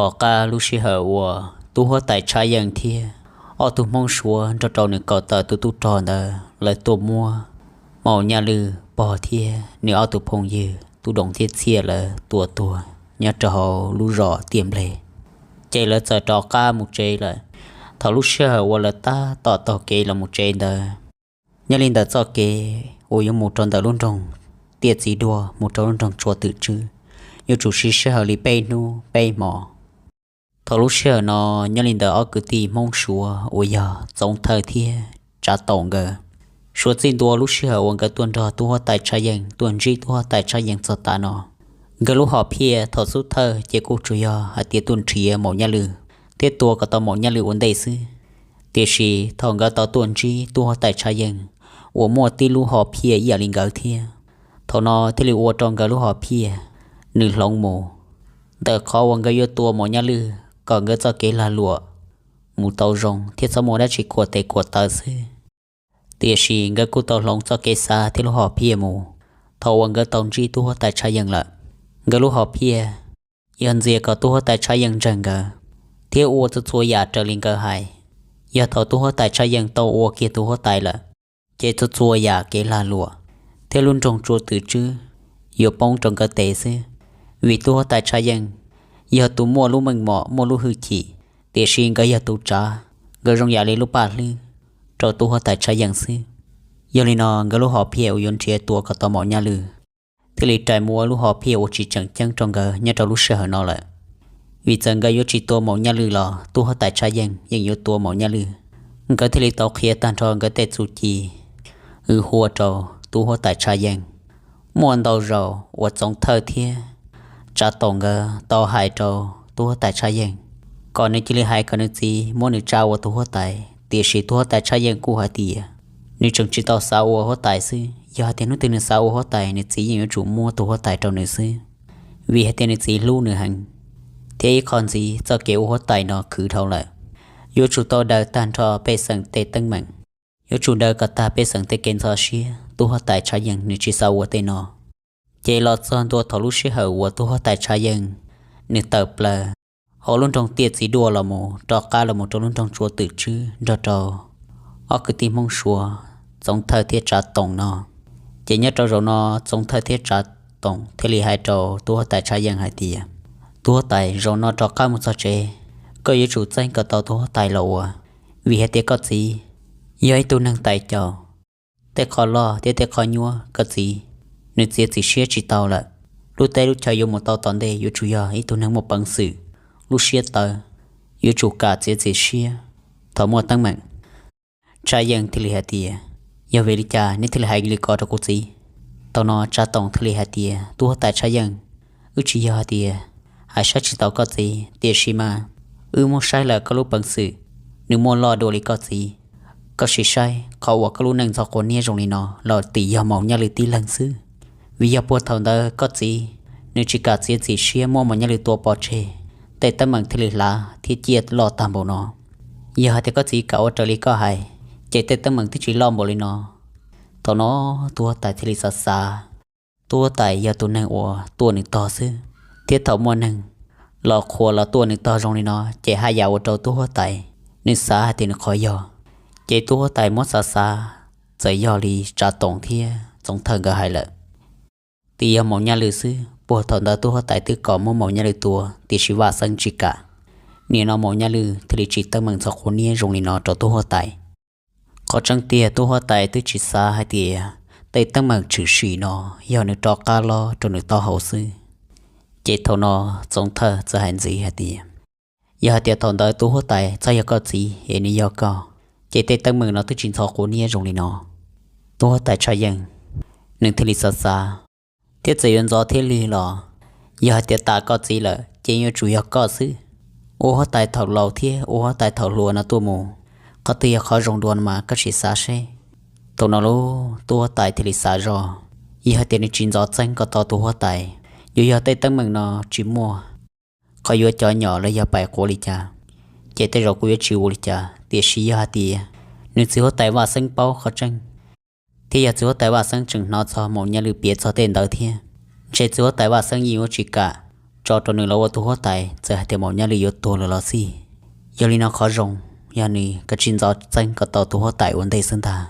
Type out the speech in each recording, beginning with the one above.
Tom qab lub sij hawm uas tub huab tais Tshaj Yeej thiab ob tug Hmoob Suav nrog rau nws kaum tawm tus tub rog ntawd lawv tuaj muab Maum Nyaj Lwj pog thiab nws ob tug phooj ywg Tub Doom thiab Txhiaj lawv tua tuag nyob rau hauv lub zos Tiaj Nplej, ces lawv txawm rov qab mus tsev lawm. Thaum lub sij hawm uas lawv tab tom taug kev los mus tsev ntawd, nyob li ntawm txoj kev uas yuav mus rau ntawm lub nroog Tiaj Txiv Duaj mus rau lub nroog Tsua Twm Tswb, yuav tsum siv sij hawm li peb hnub peb hmo. Thaum lub sij hawm no, nyob li ntawm ob kwv tij Hmoob Suav uas yog Txoov Thawj thiab Tsav Toom nkawd, suav txij ntua lub sij hawm uas nkawd tuaj nrog tub huab tais Tshaj Yeej tuaj ntsib tub huab tais Tshaj Yeej txog tav no, nkawd lub hom phiaj thaum xub thawj ces kuj tsuas yog hais tias tuaj nrhiav Maum Nyaj Lwj thiab tua kom tau Maum Nyaj Lwj ua ntej xwb. Tiam sis thaum nkawd tau tuaj ntsib tub huab tais Tshaj Yeej uas muaj tib lub hom phiaj ib yam li nkawd thiab, thaum no thiaj li ua rau nkawd lub hom phiaj nws hloov mus. Ntawm qhov uas nkawd yuav tua Maum Nyaj Lwj kom nkawd txoj kev lag luam mus tau zoo thiab txhob muaj dab tsi khuam tes khuam taw xwb, tiam sis nkawd kuj tau hloov txoj kev xav thiab lub hom phiaj mus thaum uas nkawd tau ntsib tub huab tais Tshaj Yeej lawm. Nkawd lub hom phiaj yog ntxias kom tub huab tais Tshaj Yeej ntseeg nkawd thiab ua txhua txhua yam raws li nkawd hais. Yog thaum tub huab tais Tshaj Yeej tau ua kiag tus huab tais lawm, ces txhua txhua yam kev lag luam thiab lub nroog Tsua Twm Tswb yuav poob rau nkawd tes xwb. Vim tub huab tais Tshaj Yeej yog tus muaj lub meej mom muaj lub hwj chim, tiam sis nkawd yog tus tsav, nkawd zoo yam li lub paj hlwb rau tub huab tais Tshaj Yeej xwb. Yog li no nkawd lub hom phiaj uas yuav nrhiav tua kom tau Maum Nyaj Lwj thiaj li rais mus ua lub hom phiaj uas tsis tseem ceeb rau nkawd nyob rau lub sij hawm no lawm. Vim txawm nkawd yuav tsis tua Maum Nyaj Lwj los tub huab tais Tshaj Yeej yeej yuav tua Maum Nyaj Lwj. Nkawd thiaj li tau qhia tag nrho nkawd tej txuj ci hwv huaj rau tub huab tais Tshaj Yeej. Muaj ntau zaus uas Txoov Thawj thiab Tsav Toom nkawd tau hais rau tub huab tais Tshaj Yeej kom nws cia li hais kom nws txiv muab nws tsa ua tus huab tais, tiam sis tub huab tais Tshaj Yeej kuj hais tias nws tseem tsis tau xav ua huab tais xwb, yog hais tias hnub twg nws xav ua huab tais nws txiv yeej yuav tsum muab tus huab tais rau nws xwb, vim hais tias nws txiv hlub nws heev. Thiab ib qho ntxiv, txoj kev ua huab tais no khwv dhau lawm, yuav tsum tau daws tag nrho pej xeem tej teeb meem, yuav tsum daws kom tag pej xeem tej kev ntxhov siab. Tub huab tais Tshaj Yeej nws tsis xav ua tej no. Ces los txog ntua thaum lub sij hawm uas tub huab tais Tshaj Yeej nws tawm plaws hauv lub nroog Tiaj Txiv Duaj los mus rov qab los mus rau lub nroog Tsua Twm Tswb nrog rau ob kwv tij Hmoob Suav Txoov Thawj thiab Tsav Toom no, ces nyob rau zaum no Txoov Thawj thiab Tsav Toom thiaj li hais rau tub huab tais Tshaj Yeej hais tias, tub huab tais, zaum no rov qab mus txog tsev, koj yuav tsum txeeb kom tau tus huab tais los ua, vim hais tias koj txiv yog ib tug neeg tais caus. Tej qho loj thiab tej qho nyuaj koj txiv nws txiav txim siab tsis tau lawm. Lub teb lub chaw yuav mus tau tom ntej yuav tsum yog ib tug neeg muaj peev xwm, lub siab tawv, yuav tsum kam txiav txim siab thaum muaj teeb meem. Tshaj Yeej thiaj li hais tias, yog vim li cas neb thiaj li hais li ko rau kuv txiv? Thaum no Tsav Toom thiaj li hais tias, tub huab tais Tshaj Yeej, wb tsis yog hais tias hais saib tsis taus koj txiv, tiam sis mas wb muab saib lawm koj lub peev xwm nws muaj loj dua li koj txiv. Koj sim saib qhov uas koj lub neej ntxhov quav niab zoo li no los tim yog Maum Nyaj Lwj tib leeg xwb. Vim yog puag thaum ntawd koj txiv nws tsis kam txiav txim siab muab Maum Nyaj Lwj tua pov tseg, tej teeb meem thiaj li hlav thiab ciaj loj tag npaum no. Yog hais tias koj txiv kam ua raws li koj hais, ces tej teeb meem twb tsis loj npaum li no. Thaum no tub huab tais thiaj li xav xav, tub huab tais yog tus neeg uas tuaj nws tog xwb, thiab thaum muaj neeg los qhuas los tuaj nws tog zoo li no ces haj yam ua rau tub huab tais nws xav hais tias nws qhov yog. Ces tub huab tais muab xav xav, txawm yog li Tsav Toom thiab Txoov Thawj nkawd hais lawm, tim yog Maum Nyaj Lwj xwb. Puag thaum ntawd tub huab tais twb kom muab Maum Nyaj Lwj tua, tiam sis Vaj Xeeb tsis kam. Nim no Maum Nyaj Lwj thiaj li tsim teeb meem ntxhov quav niab zoo li no rau tub huab tais. Qhov tseeb tiag tub huab tais twb tsis xav hais tias tej teeb meem tshwm sim no yog nws rov qab lob rau nws taub hau xwb. Ces thaum no Txoov Thawj txawm hais ntxiv hais tias, yog hais tias thaum ntawd tub huab tais txhob yog koj txiv es nws yog koj, ces tej teeb meem no twb tsis ntxhov quav niab zoo li no. Tub huab tais Tshaj Yeej nws thiaj li xav xav, thiab txawm yuav ntxov thiab lig los, yog hais tias tas koj txiv lawm ces yuav tsum yog koj xwb. Ua huab tais thaum laus thiab ua huab tais thaum hluas no tuaj mus, qhov twg yog qhov zoo dua no mas koj sim xav seb. Thaum no lauj, tub huab tais thiaj li xav zoj, yog hais tias nws tsis ntxov txeeb kom tau tus huab tais, yuav yog tej teeb meem no tsis muaj qhov yuav cov nyom los yog pais quav li cas, ces tej zaum kuv yuav tsis ua li cas. Tiam sis yog hais tias nws txiv huab tais Vaj Xeeb paub qhov tseeb, thiab yog txiv huab tais Vaj Xeeb tseem hnov txog Maum Nyaj Lwj piav txog tej ntawd thiab, ntshe txiv huab tais Vaj Xeeb yeej yuav tsis kam tso rau nws los ua tus huab tais, txawm hais tias Maum Nyaj Lwm yuav tuag lawm los xij. Yog li no qhov zoo yog nws kav tsij ntxov txeeb kom tau tus huab tais ua ntej xwb ntag.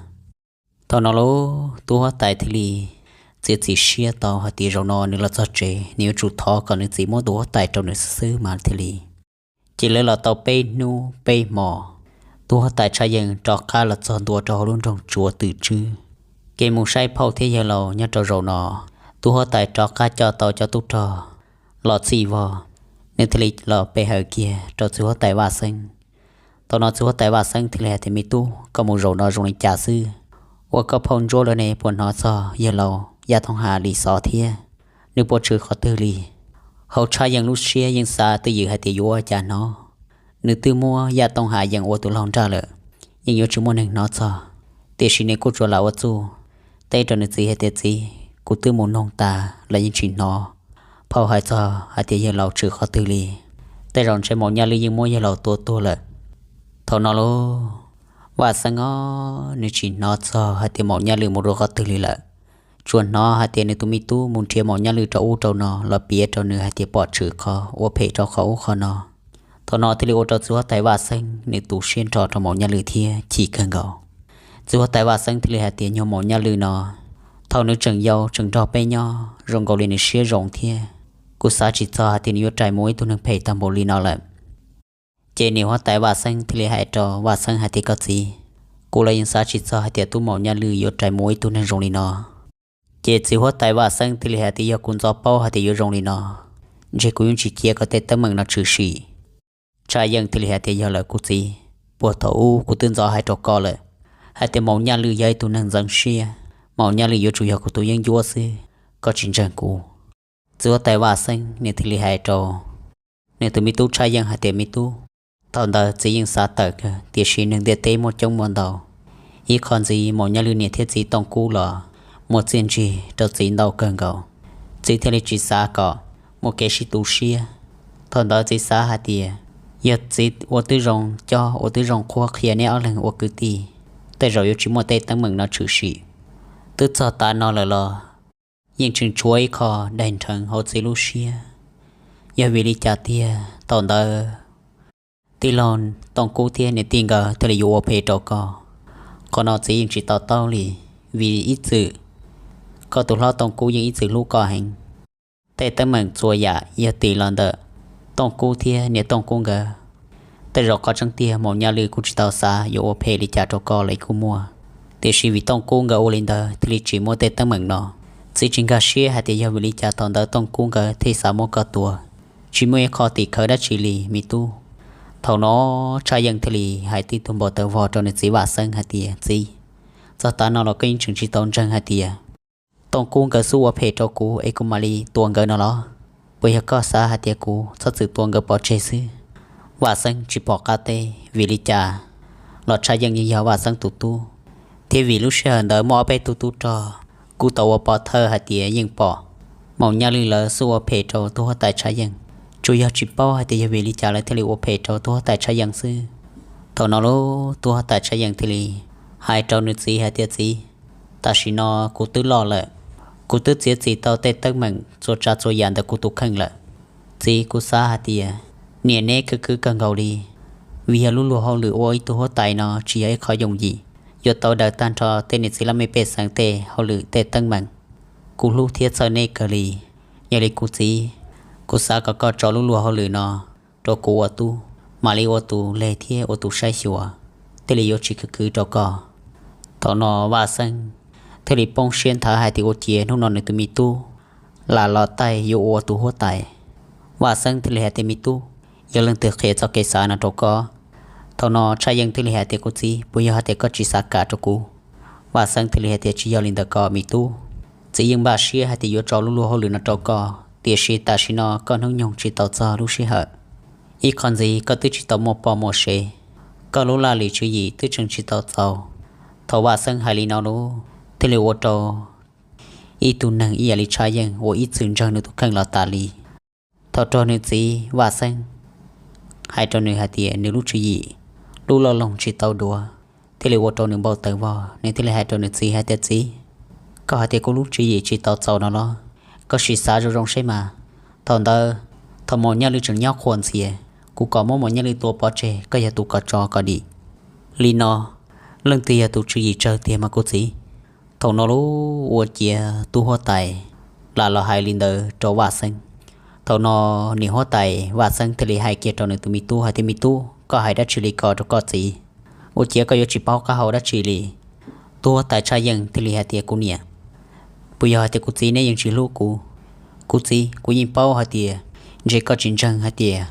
Thaum no lauj, tus huab tais thiaj li txiav txim siab tau hais tias zaum no nws los txog tsev nws yuav tsum thov kom nws txiv muab tus huab tais rau nws xwb xwb mas thiaj li. Ces lawv los tau peb hnub peb hmos, tus huab tais Tshaj Yeej rov qab los txog ntua rau hauv lub nroog Tsuav Twm Tswb. Kev mus saib phauj thiab yawg laus nyob rau zaum no, tus huab tais rov qab coj tau cov tub rog los txhij vog, nws thiaj li los pe hawm kiag rau txiv huab tais Vaj Xeeb. Thaum no txiv huab tais Vaj Xeeb thiaj li hais tias, Me tub, koj mus zaum no zoo li cas xwb? Ua koj phauj Ntsuab lawv ne puas hnov txog yawg laus Yaj Tooj Ham Lis Xov thiab? Nws puas tshwm qhov twg li? Hauv Tshaj Yeej lub siab yeej xav twj ywm hais tias yuav ua cas hnov. Nws twb muab Yaj Tooj Ham yees ua tus laug nraj lawm, yeej yuav tsis muaj neeg hnov txog. Tiam sis nws kuj tsuas lam ua txuj teb rau nws txiv hais tias, Txiv, kuv twb mus noog tas los yeej tsis hnov phauj hais txog hais tias yawg laus tshwm qhov twg li. Tej zaum ntshe Maum Nyaj Lwm yeej muab yawg laus tua tuag lawm. Thaum no lauj, Vaj Xeeb os, nws tsis hnov txog hais tias Maum Nyaj Lwm mus rau qhov twg li lawm, tsuas hnov hais tias nws tus me tub mus nrhiav Maum Nyaj Lwm rau ub rau no los piav rau nws hais tias pom tshwm qhov ua phem rau qhov ub qhov no. Thaum no thiaj li ua rau txiv huab tais Vaj Xeeb nws tu siab nrho rau Maum Nyaj Lwm thiab chim kawg nkaus. Txiv huab tais Vaj Xeeb thiaj li hais tias, Nyuag Maum Nyaj Lwm no, thaum nws tseem yau tseem nrog peb nyob zoo nkaus li nws siab zoo thiab. Kuv xav tsis txog hais tias nws yuav rais mus ib tug neeg phem tag npaum li no lawm. Ces niam huab tais Vaj Xeeb thiaj li hais rau Vaj Xeeb hais tias, Koj txiv, kuv los yeej xav tsis txog hais tias tub Maum Nyaj Lwm yuav rais mus ib tug neeg zoo li no. Ces txiv huab tais Vaj Xeeb thiaj li hais tias, Yog kuv ntxov paub hais tias yuav zoo li no, ntshe kuv yeej tsis cia kom tej teeb meem no tshwm sim. Tshaj Yeej thiaj li hais tias, Yog lawm kuv txiv, puag thaum ub kuv twb ntxov hais rau koj lawm hais tias Maum Nyaj Lwm yog ib tug neeg ntxeev siab, Maum Nyaj Lwm yuav tsum yog kuv tus yeeb ncuab xwb, koj tsis ntseeg kuv. Txiv huab tais Vaj Xeeb nws thiaj li hais rau nws tus me tub Tshaj Yeej hais tias, Me tub, thaum ntawd txiv yeej xav tawm kawg, tiam sis neeg ntiaj teb muaj coob muaj ntau. Ib qho ntxiv Maum Nyaj Lwm niam thiab txiv Tooj Kub los muaj txiaj ntsig rau txiv ntau kawg nkaus, txiv thiaj li tsis xav kom muaj kev sib tu siab. Thaum ntawd txiv xav hais tias yog txiv ua twb zoo cob ua twb zoo qhuab qhia neb ob leeg ua kwv tij, tej zaum yuav tsis muaj tej teeb meem no tshwm sim. Twb txog tav no lawm los yeej tseem tshuav ib qho daig nrheev hauv txiv lub siab, yog vim li cas tiag thaum ntawd tij laug Tooj Kub thiab niam tij nkawd thiaj li yuav ua phem rau koj. Qhov no txiv yeej tsis to taub li, vim ib txwm koj tus hlob Tooj Kub yeej ib txwm hlub koj heev. Tej teeb meem txhua yam yog tim los ntawm Tooj Kub thiab niam Tooj Kub nkawd. Tej zaum qhov tseeb tiag Maum Nyaj Lwm kuj tsis tau xav yuav ua phem li cas rau koj los kuj muaj, tiam sis vim Tooj Kub nkawd ua li ntawd thiaj li tsim muaj tej teeb meem no. Txiv tsis nkag siab hais tias yog vim li cas thaum ntawd Tooj Kub nkawd thiaj xav muab koj tua, tsis muaj ib qho tim khawv dab tsi li me tub. Thaum no Tshaj Yeej thiaj li hais tib tug npau taws vog rau nws txiv Vaj Xeeb hais tias, Txiv, txog tav no los koj yeej tseem tsis tau ntseeg hais tias Tooj Kub nkawd xub ua phem rau kuv es kuv mam li tua nkawd no los? Puas yog koj xav hais tias kuv txhob txwm tua nkawd pov tseg xwb? Vaj Xeeb tsis pom qab teb vim li cas los Tshaj Yeej yeej yog Vaj Xeeb tus tub, thiab vim lub sij hawm ntawd muaj ob peb tug tub rog kuj tau ua pov thawj hais tias yeej pom Maum Nyaj Lwm lawv xub ua phem rau tub huab tais Tshaj Yeej. Tsuas yog tsis paub hais tias yog vim li cas lawv thiaj li ua phem rau tub huab tais Tshaj Yeej xwb. Thaum no lauj, tub huab tais Tshaj Yeej thiaj li hais rau nws txiv hais tias, Txiv, tam sim no kuv twb loj lawm, kuv twb txiav txim tau tej teeb meem txhua tsav txhua yam ntawm kuv tus kheej lawm. Txiv, kuv xav hais tias niam neb khwv khwv kawg nkaus li, vim yog lub luag hauj lwm ua ib tug huab tais no tsis yog ib qho yooj yim, yuav tau daws tag nrho tej niam txiv laj mej pej xeem tej hauj lwm tej teeb meem. Kuv hlub thiab txhawj neb kawg li. Yog li kuv txiv, kuv xav kom koj tso lub luag hauj lwm no rau kuv ua tub, mam li ua tus leg thiab ua tus saib xyuas, thiaj li yuav tsis khwv khwv rau koj. Thaum no Vaj Xeeb thiaj li poob siab nthawv hais tias ua ciav hnub no nws tus me tub lam los taij yuav ua tus huab tais. Vaj Xeeb thiaj li hais tias, Me tub, yog leej twg qhia txoj kev xav no rau koj? Thaum no Tshaj Yeej thiaj li hais tias, Kuv txiv, puas yog hais tias koj tsis xav kam rau kuv? Vaj Xeeb thiaj li hais tias, Tsis yog li ntawd ko me tub, txiv yeej npaj siab hais tias yuav tso lub luag hauj lwm no rau koj, tiam sis tam sim no koj hnub nyoog tsis tau txog lub sij hawm. Ib qho ntxiv koj twb tsis tau muaj poj muaj sev, koj lub laj lim tswv yim twb tseem tsis tau txaus. Thaum Vaj Xeeb hais li no lauj, thiaj li ua rau ib tug neeg ib yam li Tshaj Yeej uas ib txwm ntseeg nws tus kheej los tas li. Thaum raug nws txiv Vaj Xeeb hais rau nws hais tias nws lub tswv yim, lub loj loog tsis tau duav, thiaj li ua rau nws npau taws vog. Nws thiaj li hais rau nws txiv hais tias, Txiv, koj hais tias kuv lub tswv yim tsis tau txaus no los? Koj sim xav zoo zoo seb mas. Thaum ntawd Thaum Maum Nyaj Lwm tseem nyob qhuas ntxhias, kuv kom muab Maum Nyaj Lwm tua pov tseg, koj yog tus kom tso kom dim. Li no, leej twg yog tus tswv yim tsawg tiag mas kuv txiv? Thaum no lub ua ciav tub huab tais lam los hais li ntawd rau Vaj Xeeb. Thaum no niam huab tais Vaj Xeeb thiaj li hais kiag rau nws tus me tub hais tias, Me tub, koj hais dab tsi li ko rau koj txiv? Ua ciav koj yuav tsis paub qab hau dab tsi li. Tub huab tais Tshaj Yeej thiaj li hais tias, Kuv niam, puas yog hais tias kuv txiv neb yeej tsis hlub kuv? Kuv txiv, kuv yeej paub hais tias ntshe koj tsis ntseeg hais tias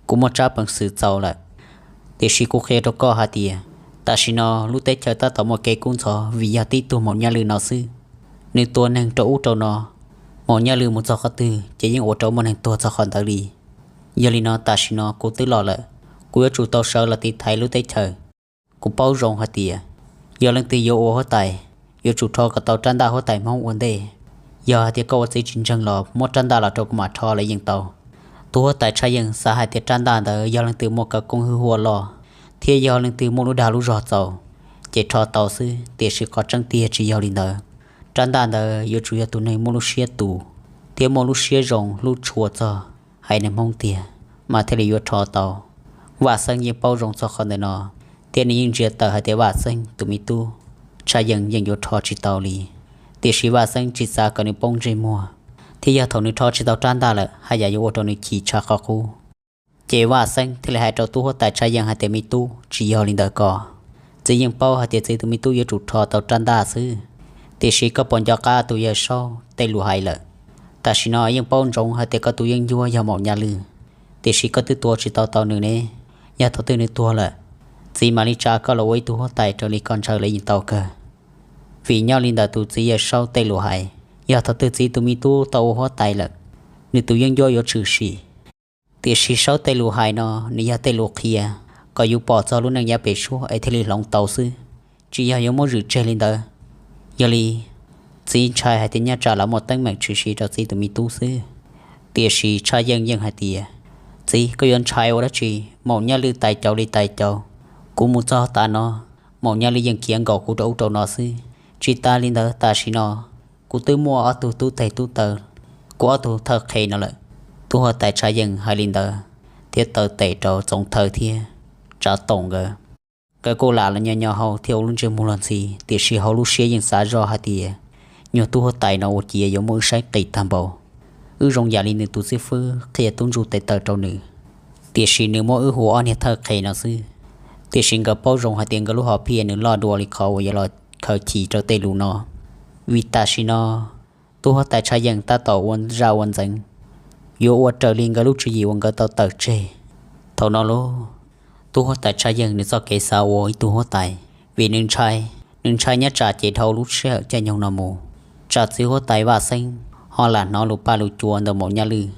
kuv muaj tsab peev xwm txaus lawm. Tiam sis kuv qhia rau koj hais tias tam sim no lub teb chaws tab tom muaj kev kub ntxhov vim yog tib tug Maum Nyaj Lwm no xwb. Nws tua neeg rau ub rau no, Maum Nyaj Lwm mus txog qhov twg ces yeej ua rau muaj neeg tuag txog qhov ntawd li. Yog li no tam sim no kuv twb los lawm, kuv yuav tsum tau sawv los tiv thaiv lub teb chaws. Kuv paub zoo hais tias yog leej twg yuav ua huab tais, yuav tsum rho kom tau rab ntaj huab tais Hmoob ua ntej. Yog hais tias koj ua txiv tsis ntseeg los muab rab ntaj los rau kuv mam rho los yeej tau. Tub huab tais Tshaj Yeej xav hais tias rab ntaj ntawd yog leej twg muaj khawv koob hwj huam loj, thiab yog leej twg muaj lub dag lub zog txaus, ces rho tau xwb, tiam sis qhov tseeb tiag tsis yog li ntawd. Rab ntaj ntawd yuav tsum yog tus neeg muaj lub siab tus, thiab muaj lub siab zoo hlub tshua txog haiv neeg Hmoob tiag mas thiaj li yuav rho tau. Vaj Xeeb yeej paub zoo txog qhov ntawm no, thiab nws yeej ntsia tawm hais tias Vaj Xeeb tus me tub Tshaj Yeej yeej yuav rho tsis tau li. Tiam sis Vaj Xeeb tsis xav kom nws poob ntsej muag, thiab yog thaum nws rho tsis tau rab ntaj lawm haj yam yuav ua rau nws chim tshav qhov qub. Ces Vaj Xeeb thiaj li hais rau tub huab tais Tshaj Yeej hais tias, Me tub, tsis yog li ntawd ko. Txiv yeej paub hais tias txiv tus me tub yuav tsum rho tau rab ntaj xwb, tiam sis koj puas nco qab tus yawg Saub tej lus hais lawm? Tam sim no yeej paub ntsoov hais tias koj tus yeeb ncuab yog Maum Nyaj Lwm, tiam sis koj twb tua tsis tau tau nws ne. Yog thaum twg nws tuag lawm, txiv mam li tsa koj los ua ib tug huab tais raws li koj ntshaw los yeej tau kawg. Vim nyob li ntawm tus txiv yawg Saub tej lus hais, yog thaum twg txiv tus me tub tau ua huab tais lawm, nws tus yeeb ncuab yuav tshwm sim. Tiam sis Saub tej lus hais no nws yog tej lus qhia kom yus pom txog lub neej yav pem suab es thiaj li hloov tau xwb, tsis yog yuav muab zwm tseg li ntawd. Yog li, txiv ntshai hais tias nyob tsam los muaj teeb meem tshwm sim rau txiv tus me tub xwb. Tiam sis Tshaj Yeej yeej hais tias, Txiv, koj yuav ntshai ua dab tsi? Maum Nyaj Lwm tais caus li tais caus, kuv mus txog tav no, Maum Nyaj Lwm yeej khiav nkaum kuv rau ub rau no xwb. Tsis tas li ntawd, tam sim no kuv twb muaj ob tug tub teg tub taw, kuv ob tug thawj qhe no lawm. Tub huab tais Tshaj Yeej hais li ntawd thiab taw tes rau Txoov Thawj thiab Tsav Toom nkawd. Nkawd kuj lam los nyo nyo hau thiab ua lub ntsej muag los ntxhi, tiam sis hauv lub siab yeej xav zoj hais tias nyuag tub huab tais no ua ciav yuav muab wb saib qis tag npaum. Wb zoo yam li nws tus xib fwb qhia tub ntsuj tes taw rau nws, tiam sis nws muab wb hu ob niag thawj qhe no xwb. Tiam sis nkawd paub zoo hais tias nkawd lub hom phiaj nws loj dua li qhov uas yuav los khaws chim rau tej lus no, vim tam sim no tub huab tais Tshaj Yeej tab tom ua zaj ua ntxeev, yuav ua raws li nkawd lub tswv yim uas nkawd tau tawm tseg. Thaum no lauj, tub huab tais Tshaj Yeej nws txoj kev xav ua ib tug huab tais, vim nws ntshai, nws ntshai nyob tsam ces dhau lub sij hawm caij nyoog no mus, tsam txiv huab tais Vaj Xeeb ho lam hnov lus paj lus cua ntawm Maum Nyaj Lwm.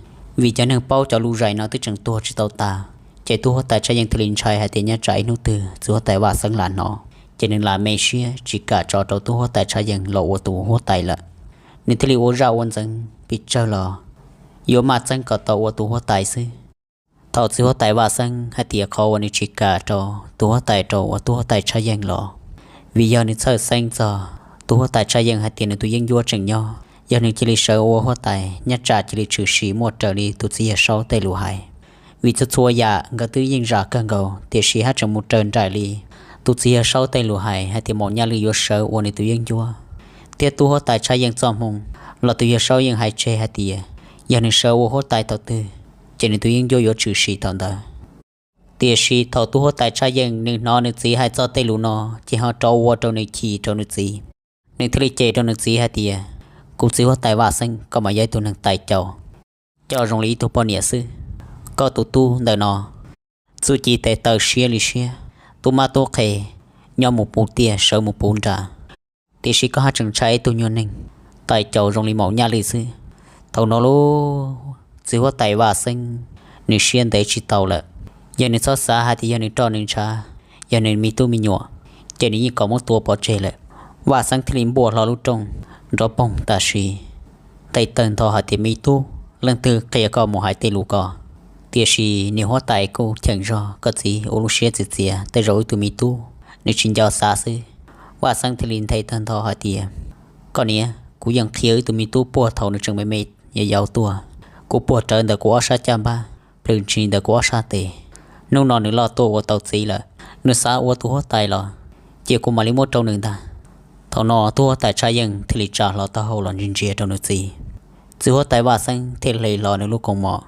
Vim cov neeg paub cov lus zais no twb tseem tuag tsis tau tas, ces tub huab tais Tshaj Yeej thiaj li ntshai hais tias nyob tsam ib hnub twg txiv huab tais Vaj Xeeb lam hnov, ces nws lam me siab tsis kam tso rau tub huab tais Tshaj Yeej los ua tus huab tais lawm. Nws thiaj li ua zaj ua ntxeev pes tsawg los yuav maj txeeb kom tau ua tus huab tais xwb. Thaum txiv huab tais Vaj Xeeb hais tias qhov uas nws tsis kam rau tus huab tais rau uas tub huab tais Tshaj Yeej los vim yog nws txhawj xeeb txog tub huab tais Tshaj Yeej hais tias nws tus yeeb ncuab tseem nyob, yog nws cia li sawv ua huab tais nyob tsam cia li tshwm sim muaj raws li tus txiv yawg Saub tej lus hais. Vim txhua txhua yam nkawd twb yeej zam kawg nkaus, tiam sis haj tseem mus raws nraim li tus txiv yawg Saub tej lus hais hais tias Maum Nyaj Lwm yuav sawv ua nws tus yeeb ncuab. Thiab tub huab tais Tshaj Yeej txoj hmoo los tus yawg Saub yeej hais tseg hais tias yog nws sawv ua huab tais thaum twg, ces nws tus yeeb ncuab yuav tshwm sim thaum ntawd. Tiam sis thaum tub huab tais Tshaj Yeej nws hnov nws txiv hais txog tej lus no, ces ho rov ua rau nws chim rau nws txiv. Nws thiaj li cem rau nws txiv hais tias, Kuv txiv huab tais Vaj Xeeb, koj mas yog ib tug neeg tais caus, coj zoo li ib tug poj niam xwb. Koj tus tub ntawm no txuj ci tes taw siab li siab, tub mab tub qhe, nyob mus puv tiaj sawv mus puv nram, tiam sis koj haj tseem ntshai ib tug nyuag neeg tais caus zoo li Maum Nyaj Lwm xwb. Thaum no lauj, txiv huab tais Vaj Xeeb nws siab ntev tsis tau lawm. Yog nws txhob xav hais tias yog nws roj nws ntshav, yog nws me tub me nyuam, ces nws yeej kom muab tua pov tseg lawm. Vaj Xeeb thiaj li npuaj hlo lub rooj nrov poog tam sim, ntes tawg ntho hais tias, Me tub, leej twg qhia koj mus hais tej lus ko? Tiam sis niam huab tais kuj cheem zog, koj txiv ua lub siab txias txias, tej zaum ib tug me tub nws tsis nco xav xwb. Vaj Xeeb thiaj li nthe tawg ntho hais tias, Koj niam, kuv yeej qhia ib tug me tub puag thaum nws tseem me me yau yau tuaj, kuv puag rawv ntawm kuv ob sab caj npab, plhws ntshis ntawm kuv ob sab tes. Hnub no nws loj tuaj ua tau txiv lawm, nws xav ua tus huab tais los cia kuv mam li muab rau nws ntag. Thaum no tub huab tais Tshaj Yeej thiaj li tsa hlo taub hau los ntsia ntsia rau nws txiv. Txiv huab tais Vaj Xeeb thiaj hle hlo nws lub kaus mom,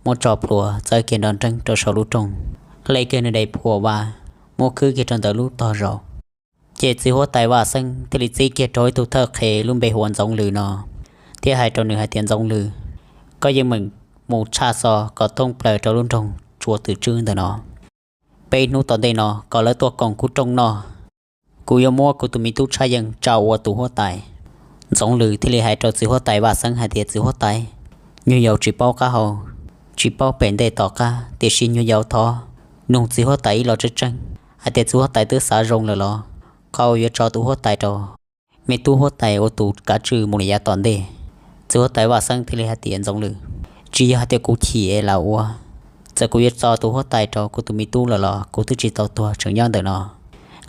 muab tso plhuav txawb kiag nrov nreeb rau saum lub rooj, hle kiag nws daim phuam vas, muab khwb kiag rau ntawm lub tog zaum. Ces txiv huab tais Vaj Xeeb thiaj li txib kiag rau ib tug thawj qhe lub npe hu ua Ntxoov Lws no, thiab hais rau nws hais tias, Ntxoov Lws, koj yeej meem mus tshaj xov kom thoob plaws rau lub nroog Tsua Twm Tswb ntawm no. Peb hnub tom ntej no kom lawv tuaj koom kuv rooj noj, kuv yuav muab kuv tus me tub Tshaj Yeej tsa ua tus huab tais. Ntxoov Lws thiaj li hais rau txiv huab tais Vaj Xeeb hais tias, Txiv huab tais, nyuag yaus tsis paub qab hau, tsis paub pem ntej tom qab, tiam sis nyuag yaus thov nug txiv huab tais ib los tseeb tseeb hais tias txiv huab tais twb xav zoo lawm los qhov uas yuav tso tus huab tais rau me tub huab tais ua tus kav tswj mus li yav tom ntej. Txiv huab tais Vaj Xeeb thiaj li hais tias, Ntxoov Lws, tsis yog hais tias kuv chim es lam ua, txawm kuv yuav tso tus huab tais rau kuv tus me tub lawm los kuv twb tsis tau tuag, tseem nyob ntawm no.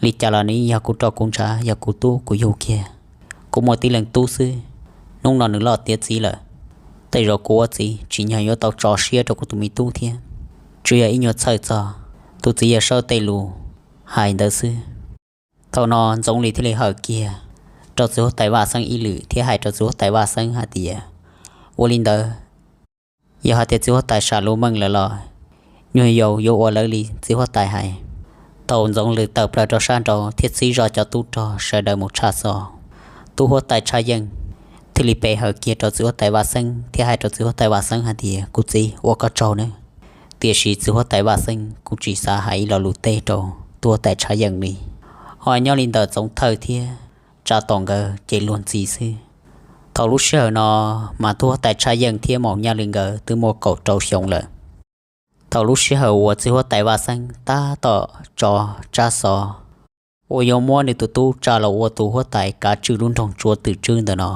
Li cas los nws yog kuv roj kuv ntshav, yog kuv tub kuv yug kiag, kuv muaj tib leeg tub xwb. Hnub no nws loj tiav txiv lawm, tej zaum kuv ua txiv tsim nyog yuav tau tso siab rau kuv tus me tub thiab. Tsuas yog ib nyuag txhawj txog tus txiv Yawg Saub tej lus hais ntawd xwb. Thaum no Ntxoov Lws thiaj li hawm kiag rau txiv huab tais Vaj Xeeb ib lwm thiab hais rau txiv huab tais Vaj Xeeb hais tias, Ua li ntawd, yog hais tias txiv huab tais sam lus meej lawm los nyuag yaus yuav ua lawv li txiv huab tais hais. Thaum Ntxoov Lws tawm plaws rau sab nraud thiab txib zoj cov tub rog sawv daws mus tshaj xov, tub huab tais Tshaj Yeej thiaj li pe hawm kiag rau txiv huab tais Vaj Xeeb thiab hais rau txiv huab tais Vaj Xeeb hais tias, Kuv txiv, ua koj tsaug nawb, tiam sis txiv huab tais Vaj Xeeb, kuv tsis xav hais ib lo lus teb rau tub huab tais Tshaj Yeej li. Ho nyob li ntawm Txoov Thawj thiab Tsav Tom nkawd ces luag ntxhi xwb. Thaum lub sij hawm no mas tub huab tais Tshaj Yeej thiab Maum Nyaj Lwm nkawd twb muaj kaum rau xyoo lawm. Thaum lub sij hawm uas txiv huab tais Vaj Xeeb tab tom tso tsab xov uas yuav muab nws tus tub tsa los ua tus huab tais kav tswj lub nroog Tsua Twm Tswb ntawm no,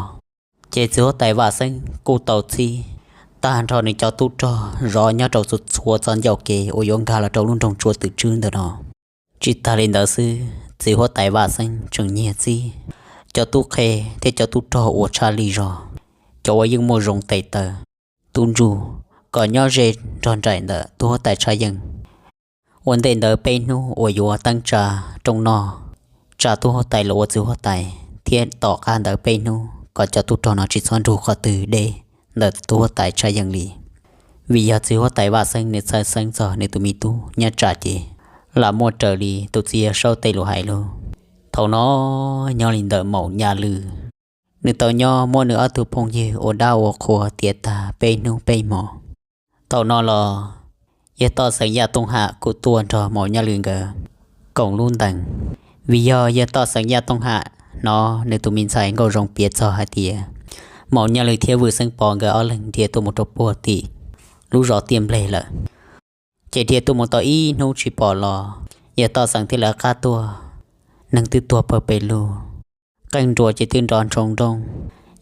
ces txiv huab tais Vaj Xeeb kuj tau txib tag nrho nws cov tub rog zov nyob rau txhua txhua txoj ncauj kev uas yuav nkag los rau lub nroog Tsua Twm Tswb ntawm no. Tsis tag li ntawd xwb, txiv huab tais Vaj Xeeb tseem nyiag txib cov tub qhe thiab cov tub rog uas tshaj lij zog, cov uas yeej muaj zoo tes taw, tub ntsuj, kom nyob ze nrog nraim ntawm tub huab tais Tshaj Yeej. Ua ntej ntawd peb hnub uas yuav teeb tsa rooj noj, tsa tub huab tais los ua txiv huab tais, thiab tom qab ntawd peb hnub kom cov tub rog no tsis txhob nrug qhov twg deb ntawm tub huab tais Tshaj Yeej li. Vim yog txiv huab tais Vaj Xeeb nws txhawj xeeb txog nws tus me tub nyob tsam ces lam muaj raws li tus txiv Yawg Saub tej lus hais lauj. Thaum no nyob li ntawm Maum Nyaj Lwm, nws tau nyob muab nws ob tug phooj ywg ua dab ua qhua tiav tag peb hnub peb hmo. Thaum no los yawg Toj Xeem Yaj Tooj Ham kuj tuaj nrog Maum Nyaj Lwm nkawd koom lub ntees. Vim yog yawg Toj Xeem Yaj Tooj Ham hnov nws tus me ntxhais Nkauj Zoo piav txog hais tias Maum Nyaj Lwm thiab Vwj Xeeb Pov nkawd ob leeg dhia tuaj mus rau puag tim lub zos Tiaj Npleg lawm, ces dhia tuaj mus tau ib hnub tsis pom los, yawg Toj Xeem thiaj lawv qab tuaj. Neeg twb tuag pawg pes lug, qeej nruas ces twb nrov ntshoo nrooj.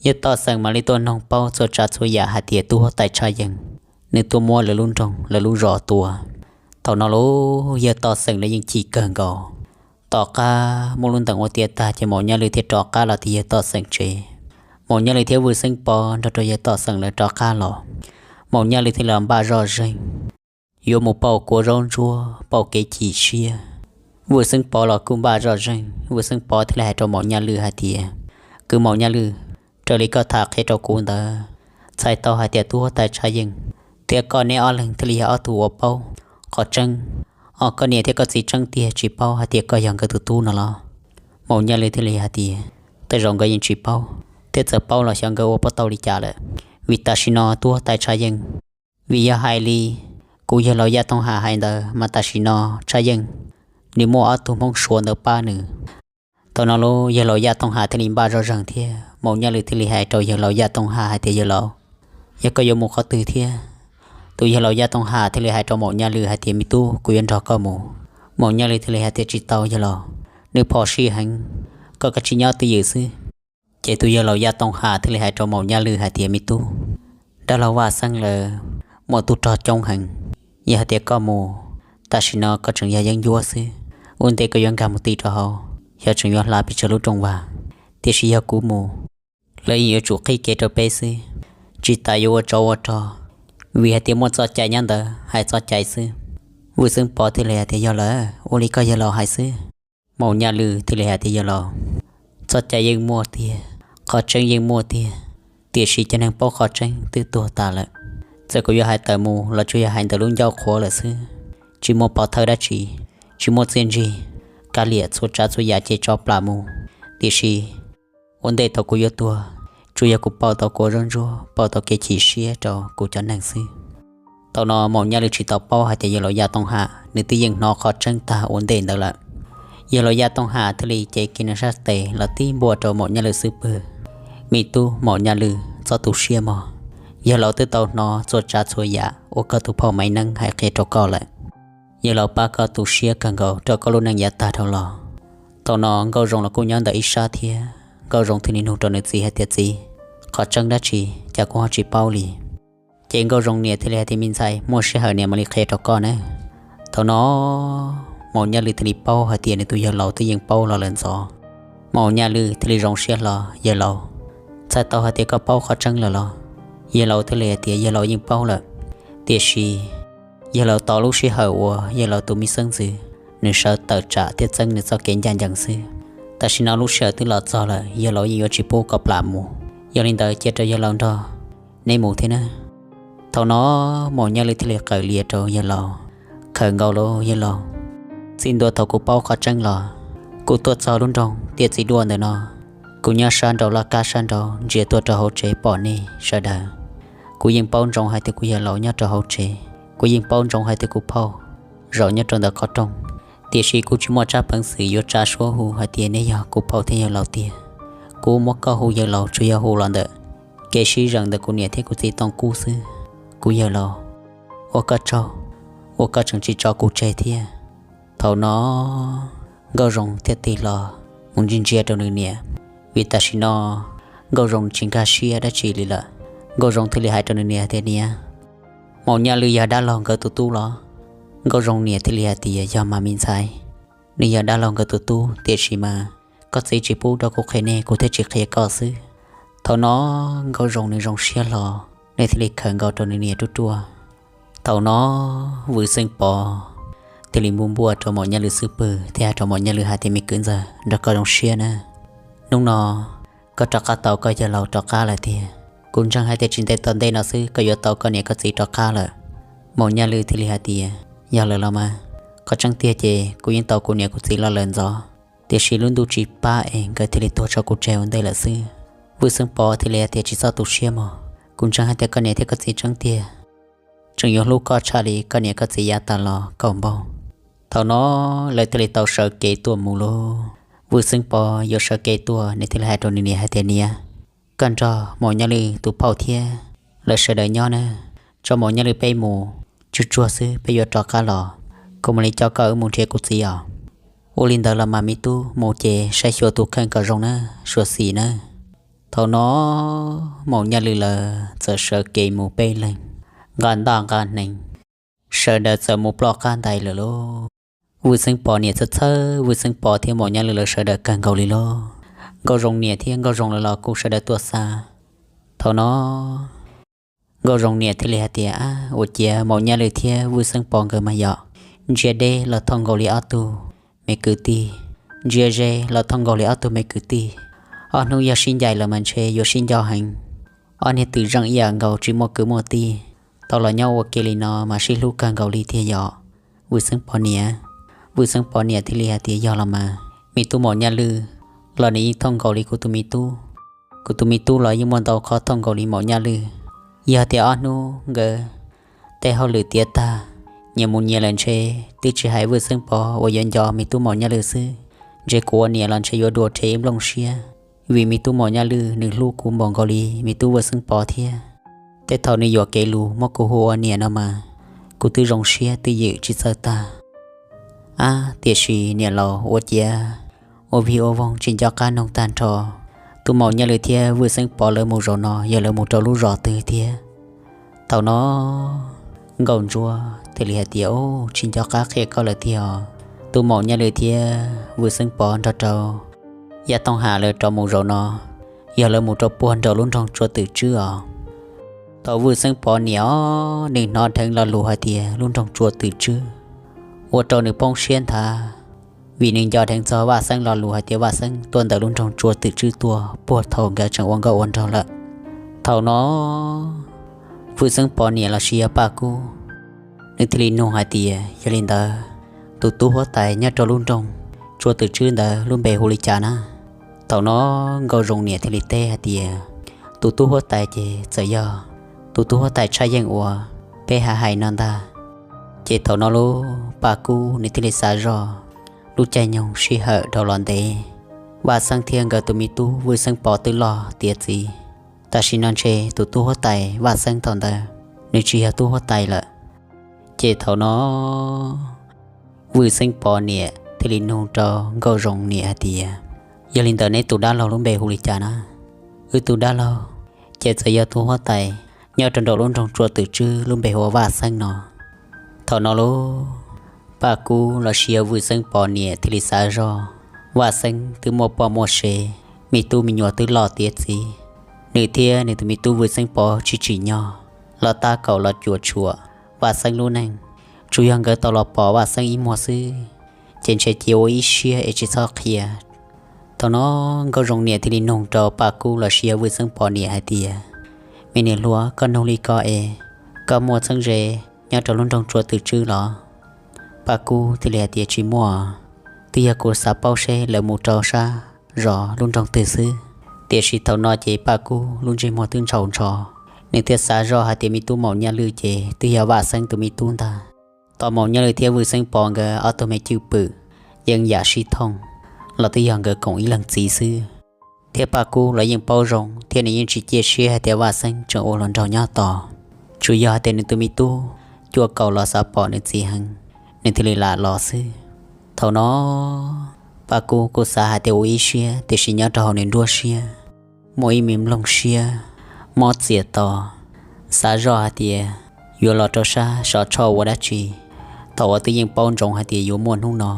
Yawg Toj Xeem mam li tuaj noog paub txhua tsav txhua yam hais tias tub huab tais Tshaj Yeej nws tuaj muab lawv lub nroog lawv lub zos tua. Thaum no los yawg Toj Xeem lawv yeej chim kawg nkaus. Tom qab muab lub ntees ua tiav tag ces Maum Nyaj Lwm thiaj rov qab los tim yawg Toj Xeem tsev. Maum Nyaj Lwm thiab Vwj Xeeb Pov nrog rau yawg Toj Xeem lawv rov qab los. Maum Nyaj Lwm thiaj los npaj zoj zeeg yuav mus pauj kua zaub ntsuab pauj kev chim siab. Vwj Xeeb Pov los kuj npaj zoj zeeg, Vwj Xeeb Pov thiaj li hais rau Maum Nyaj Lwm hais tias, Kwv Maum Nyaj Lwm, raws li koj tham qhia rau kuv ntawd, txhais tau hais tias tub huab tais Tshaj Yeej thiab koj neb ob leeg thiaj li yog ob tug uas paub qhov tseeb. Ho koj niam thiab koj txiv tseeb tiag tsis paub hais tias koj yog nkawd tus tub no los? Maum Nyaj Lwm thiaj li hais tias, Tej zaum nkawd yeej tsis paub, thiab txawm paub los xyov nkawd ua puas tau li cas lawm. Vim tam sim no tub huab tais Tshaj Yeej, vim yog hais li kuv yawg laus Yaj Tooj Ham hais ntawd mas tam sim no Tshaj Yeej nws muaj ob tug Hmoob Suav ntawd pab nws. Thaum no los yawg laus Yaj Tooj Ham thiaj li npaj zoj zeeg thiab Maum Nyaj Lwm thiaj li hais rau yawg laus Yaj Tooj Ham hais tias, Yawg laus, yog koj yuav mus qhov twg thiab? Tus yawg laus Yaj Tooj Ham thiaj li hais rau Maum Nyaj Lwm hais tias, Me tub, kuv yuav nrog koj mus. Maum Nyaj Lwm thiaj li hais tias, Tsis tau yawg laus, nws phom sij heev, koj kav tsij nyob twj ywm xwb. Ces tus yawg laus Yaj Tooj Ham thiaj li hais rau Maum Nyaj Lwm hais tias, Me tub, dab laug Vaj Xeeb lawv muaj tub rog coob heev, yog hais tias koj mus, tam sim no koj tseem yog yeeb ncuab xwb, ua ntej koj yuav nkag mus ti rau hauv xyov tseem yuav hla pes tsawg lub rooj vag. Tiam sis yog kuv mus, lawv yeej yuav tsum qhib kev rau peb xwb, tsis tas yuav ua tsov ua rog vim hais tias muaj txoj cai nyob ntawd hais txoj cai xwb. Vwj Xeeb Pov thiaj li hais tias, yog lawm, ua li koj yawg laus hais xwb. Maum Nyaj Lwj thiaj li hais tias, yawg laus, txoj cai yeej muaj tiag, qhov tseeb yeej muaj tiag, tiam sis cov neeg paub qhov tseeb twb tuag tas lawm. Txawm kuv yuav hais tawm mus los tsuas yog hais ntawm lub ncauj qhuav lawm xwb, tsis muaj pov thawj dab tsi, tsis muaj txiaj ntsig, kav liam txhua tsav txhua yam ces tso plam mus. Tiam sis ua ntej thaum kuv yuav tuag, tsuas yog kuv pauj tau kuv ua zaub ntsuab, pauj tau kev chim siab rau kuv cov neeg xwb. Thaum no Maum Nyaj Lwj tsis tau paub hais tias yawg laus Yaj Tooj Ham nws twb yeej hnov qhov tseeb tag ua ntej ntawd lawm. Yawg laus Yaj Tooj Ham thiaj li cev kiag nws sab tes los tib npuaj rau Maum Nyaj Lwj xub pwg. Me tub Maum Nyaj Lwj, txhob tu siab mog, yawg laus twb tau hnov txhua tsav txhua yam uas koj tus phauj Maiv Neeb hais qhia rau koj lawm. Yawg laus pab koj tu siab kawg nkaus rau koj lub neej yav tag dhau los. Thaum no Nkauj Zoo los kuj nyob ntawm ib sab thiab, Nkauj Zoo thiaj li nug rau nws txiv hais tias, txiv, qhov tseeb dab tsi cas kuv ho tsis paub li? Ces Nkauj Zoo niam thiaj li hais tias, me ntxhais, muaj sij hawm niam mam li qhia rau koj na. Thaum no Maum Nyaj Lwj thiaj li paub hais tias nws tus yawg laus twb yeej paub los lawm ntxov. Maum Nyaj Lwj thiaj li zoo siab hlo, yawg laus, txhais tau hais tias koj paub qhov tseeb lawm los? Yawg laus thiaj li hais tias yawg laus yeej paub lawm, tiam sis yawg laus tos lub sij hawm uas yawg laus tus me xeeb ntxwv nws sawv tawm tsam thiab txeeb nws txoj kev ncaj ncees xwb. Tam sim no lub sij hawm twb los txog lawm, yawg laus yeej yuav tsis pub koj plam mus. Yog li ntawd cia rau yawg laus nrog neb mus thiab na. Thaum no Maum Nyaj Lwj thiaj li qawm lias rau yawg laus, khawm nkaus lauj yawg laus, txij ntua thaum kuv paub qhov tseeb los, kuv tuaj txog lub nroog Tiaj Txiv Duaj ntawm no, kuv nyob sab nraud laj kab sab nraud ntsia tuaj rau hauv tsev pom nej sawv daws. Kuv yeej paub ntsoov hais tias kuv yawg laus nyob rau hauv tsev, kuv yeej paub ntsoov hais tias kuv phauj zaum nyob rau ntawm qhov rooj, tiam sis kuv tsis muaj tsab peev xwm yuav tsa suab hu hais tias neb yog kuv phauj thiab yawg laus tiag. Kuv muab koj hu yawg laus tsuas yog hu los ntawm kev sib zeem ntawm kuv niam thiab kuv txiv Tooj Kub xwb. Kuv yawg laus, ua koj tsaug uas koj tseem tsis tso kuv tseg thiab. Thaum no Nkauj Zoo thiaj tig hlo mus ntsia ntsia rau nws niam, vim tam sim no Nkauj Zoo tsis nkag siab dab tsi li lawm. Nkauj Zoo thiaj li hais rau nws niam tias, niam, Maum Nyaj Lwj yog dab laug nkawd tus tub los? Nkauj Zoo niam thiaj li hais tias, yog mas me ntxhais, nws yog dab laug nkawd tus tub, tiam sis mas koj txiv tsis pub rau kuv qhia nej, kuv thiaj tsis qhia koj xwb. Thaum no Nkauj Zoo nws zoo siab hlo, nws thiaj li khawm nkaus rau nws niam ruaj ruaj. Thaum no Vwj Xeeb Pov thiaj li npuaj npuaj rau Maum Nyaj Lwj xub pwg thiab hais rau Maum Nyaj Lwj hais tias, me kwv ntxawg, nrog koj zoo siab na. Hnub no koj rov qab tau koj yawg laus rov qab lawm tiag. Kuv ntseeg hais tias tsis ntev tom ntej no xwb koj yuav tau koj niam koj txiv rov qab lawm. Maum Nyaj Lwj thiaj li hais tias, yog lawm los mas, qhov tseeb tiag ces kuv yeej tau kuv niam kuv txiv los lawm ntxov, tiam sis lub ntuj tsis pab es nkawd thiaj li tuag tso kuv tseg ua ntej lawm xwb. Vwj Xeeb Pov thiaj li hais tias, tsis txhob tu siab mog, kuv ntseeg hais tias koj niam thiab koj txiv tseeb tiag, tseem yuav hlub koj tshaj li koj niam koj txiv yav tas los kaum npaug. Thaum no lawv thiaj li tau sawv kev tuaj mus lauj. Vwj Xeeb Pov yuav sawv kev tuaj, nws thiaj li hais rau nws niam hais tias, niam, koj nrog Maum Nyaj Lwj tus phauj thiab lawv sawv daws nyob na, tso Maum Nyaj Lwj peb mus tsuag tsuag xwb peb yuav rov qab los, kuv mam li coj koj wb mus nrhiav kuv txiv os. Ua li ntawd los mas me tub, mus ces saib xyuas tus kheej kom zoo na, suav xim na. Thaum no Maum Nyaj Lwj lawv txawm sawv kev mus peb leeg, nqa ntaj nqa hneev, sawv daws txawm mus ploj qab ntais lawm lauj. Vwj Xeeb Pov niam txhawj txhawj Vwj Xeeb Pov thiab Maum Nyaj Lwj lawv sawv daws kawg nkaus li lauj. Nkauj Zoo niam thiab Nkauj Zoo lawv los kuj sawv daws tuaj xa. Thaum no Nkauj Zoo niam thiaj li hais tias, ab, ua ciav Maum Nyaj Lwj thiab Vwj Xeeb Pov nkawd mas yom, ntsia deb los thooj nkaus li ob tug me kwv tij, ntsia ze los thooj nkaus li ob tug me kwv tij. Ob hnub yog sib ncaim lawm mas ntshe yuav sib nco heev. Ob niag twm zeej ib yam nkaus tsis muaj kwv muaj tij, tau los nyob ua ke li no mas sib hlub kawg nkaus li thiab yom, Vwj Xeeb Pov niam. Vwj Xeeb Pov niam thiaj li hais tias, yog los mas, me tub Maum Nyaj Lwj los nws yeej thooj nkaus li kuv tus me tub. Kuv tus me tub los yeej muaj ntau qhov thooj nkaus li Maum Nyaj Lwj. Yog tias ob hnub nkawd tej hauj lwm tiav tag, nyias mus nyias lawm ntshe, twb tsis hais Vwj Xeeb Pov uas yuav nco me tub Maum Nyaj Lwj xwb, ntshe kuv ua niam los ntshe yuav dua rhe ib nplooj siab, vim me tub Maum Nyaj Lwj nws hlub kuv npaum nkaus li me tub Vwj Xeeb Pov thiab. Tej thaum nws yuam kev lus muab kuv hu ua niam no mas, kuv twb zoo siab twj ywm tsis txawj tag. Ab, tiam sis niam laus, ua ciav ua vig ua voog tsis nco qab noog tag nrho. Tub Maum Nyaj Lwj thiab Vwj Xeeb Pov lawv mus zaum no yog lawv mus rau lub zos twg thiab? Thaum no Nkauj Ntsuab thiaj li hais tias, ub, tsis nco qab qhia koj lawm tiag os. Tub Maum Nyaj Lwj thiab Vwj Xeeb Pov nrog rau Yaj Tooj Ham lawv rov mus zaum no, yog lawv mus rau puag nraum lub nroog Tsuav Twm Tswb os. Thaum Vwj Xeeb Pov niam os, nws hnov dheev lo lus hais tias lub nroog Tsua Twm Tswb, ua rau nws poob siab nthav, vim nws nco dheev txog Vaj Xeeb lo lus hais tias Vaj Xeeb tuaj ntawm lub nroog Tsua Twm Tswb tuaj puag thaum nkawd tseem ua nkauj ua nraug lawm. Thaum no Vwj Xeeb Pov niam los sis yog Paj Kub, nws thiaj li nug hais tias, yog li ntawd, tus tub huab tais nyob rau lub nroog Tsua Twm Tswb ntawd lub npe hu li cas na? Thaum no Nkauj Zoo niam thiaj li teb hais tias, tus tub huab tais ces txawm yog tus tub huab tais tshaj yeej uas peb hais hais no ntag. Ces thaum no lub Paj Kub nws thiaj li xav zoj, lub caij nyoog sij hawm dhau los ntev, Vaj Xeeb thiab nkawd tus me tub Vwj Xeeb Pov twb loj tiav txiv. Tam sim no ntshe tus tub huab tais Vaj Xeeb thaum ntawd nws tsis yog tub huab tais lawm. Ces thaum no Vwj Xeeb Pov niam thiaj li nug rau Nkauj Zoo niam hais tias, yog li ntawd neb tus dab laug lub npe hu li cas na? Wb tus dab laug ces txawm yog tus huab tais nyob rau nraum lub nroog Tsua Twm Tswb lub npe hu ua Vaj Xeeb no. Thaum no lub Paj Kub los sis yog Vwj Xeeb Pov niam thiaj li xav zoj, Vaj Xeeb twb muaj poj muaj sev, me tub me nyuam twb loj tiav txiv, nws thiab nws tus me tub Vwj Xeeb Pov tsis tsim nyog los tab kaum los cuam tshuam Vaj Xeeb lub neej. Tsuas yog nkawd tau los pom Vaj Xeeb ib muag xwb, ces ntshe cia ua ib siab es tsis txhob qhia. Thaum no Nkauj Zoo niam thiaj li nug rau Paj Kub los sis yog Vwj Xeeb Pov niam hais tias, me niam hluas, koj nug li ko es koj muaj txheeb ze nyob rau lub nroog Tsua Twm Tswb los? Paj Kub thiaj li hais tias, tsis muaj, twb yog kuv xav paub seb lawv mus rau sab zos lub nroog twg xwb. Tiam sis thaum no ces Paj Kub lub ntsej muag twb ntshaus ntsho, nws thiaj xav zoj hais tias me tub Maum Nyaj Lwj ces twb yog Vaj Xeeb tus me tub ntag. Tos Maum Nyaj Lwj thiab Vwj Xeeb Pov nkawd ob tug me cwj pwm yeej yam sib thooj los twb yog nkawd koom ib leeg txiv xwb. Thiab Paj Kub los yeej paub zoo thiab nws yeej tsis cia siab hais tias Vaj Xeeb tseem ua hluas nraug nyob tos, tsuas yog hais tias nws tus me tub cuaj kaum los xav pom nws txiv heev, nws thiaj li lam los xwb. Thaum no Paj Kub kuj xav hais tias ua ib siab, tiam sis nyob rau hauv nws nruab siab muaj ib me nplooj siab mob txias to, xav zoj hais tias yuav los rau sab Sov Tshoj ua dab tsi, thaum uas twb yeej paub ntsoov hais tias yuav muaj hnub no.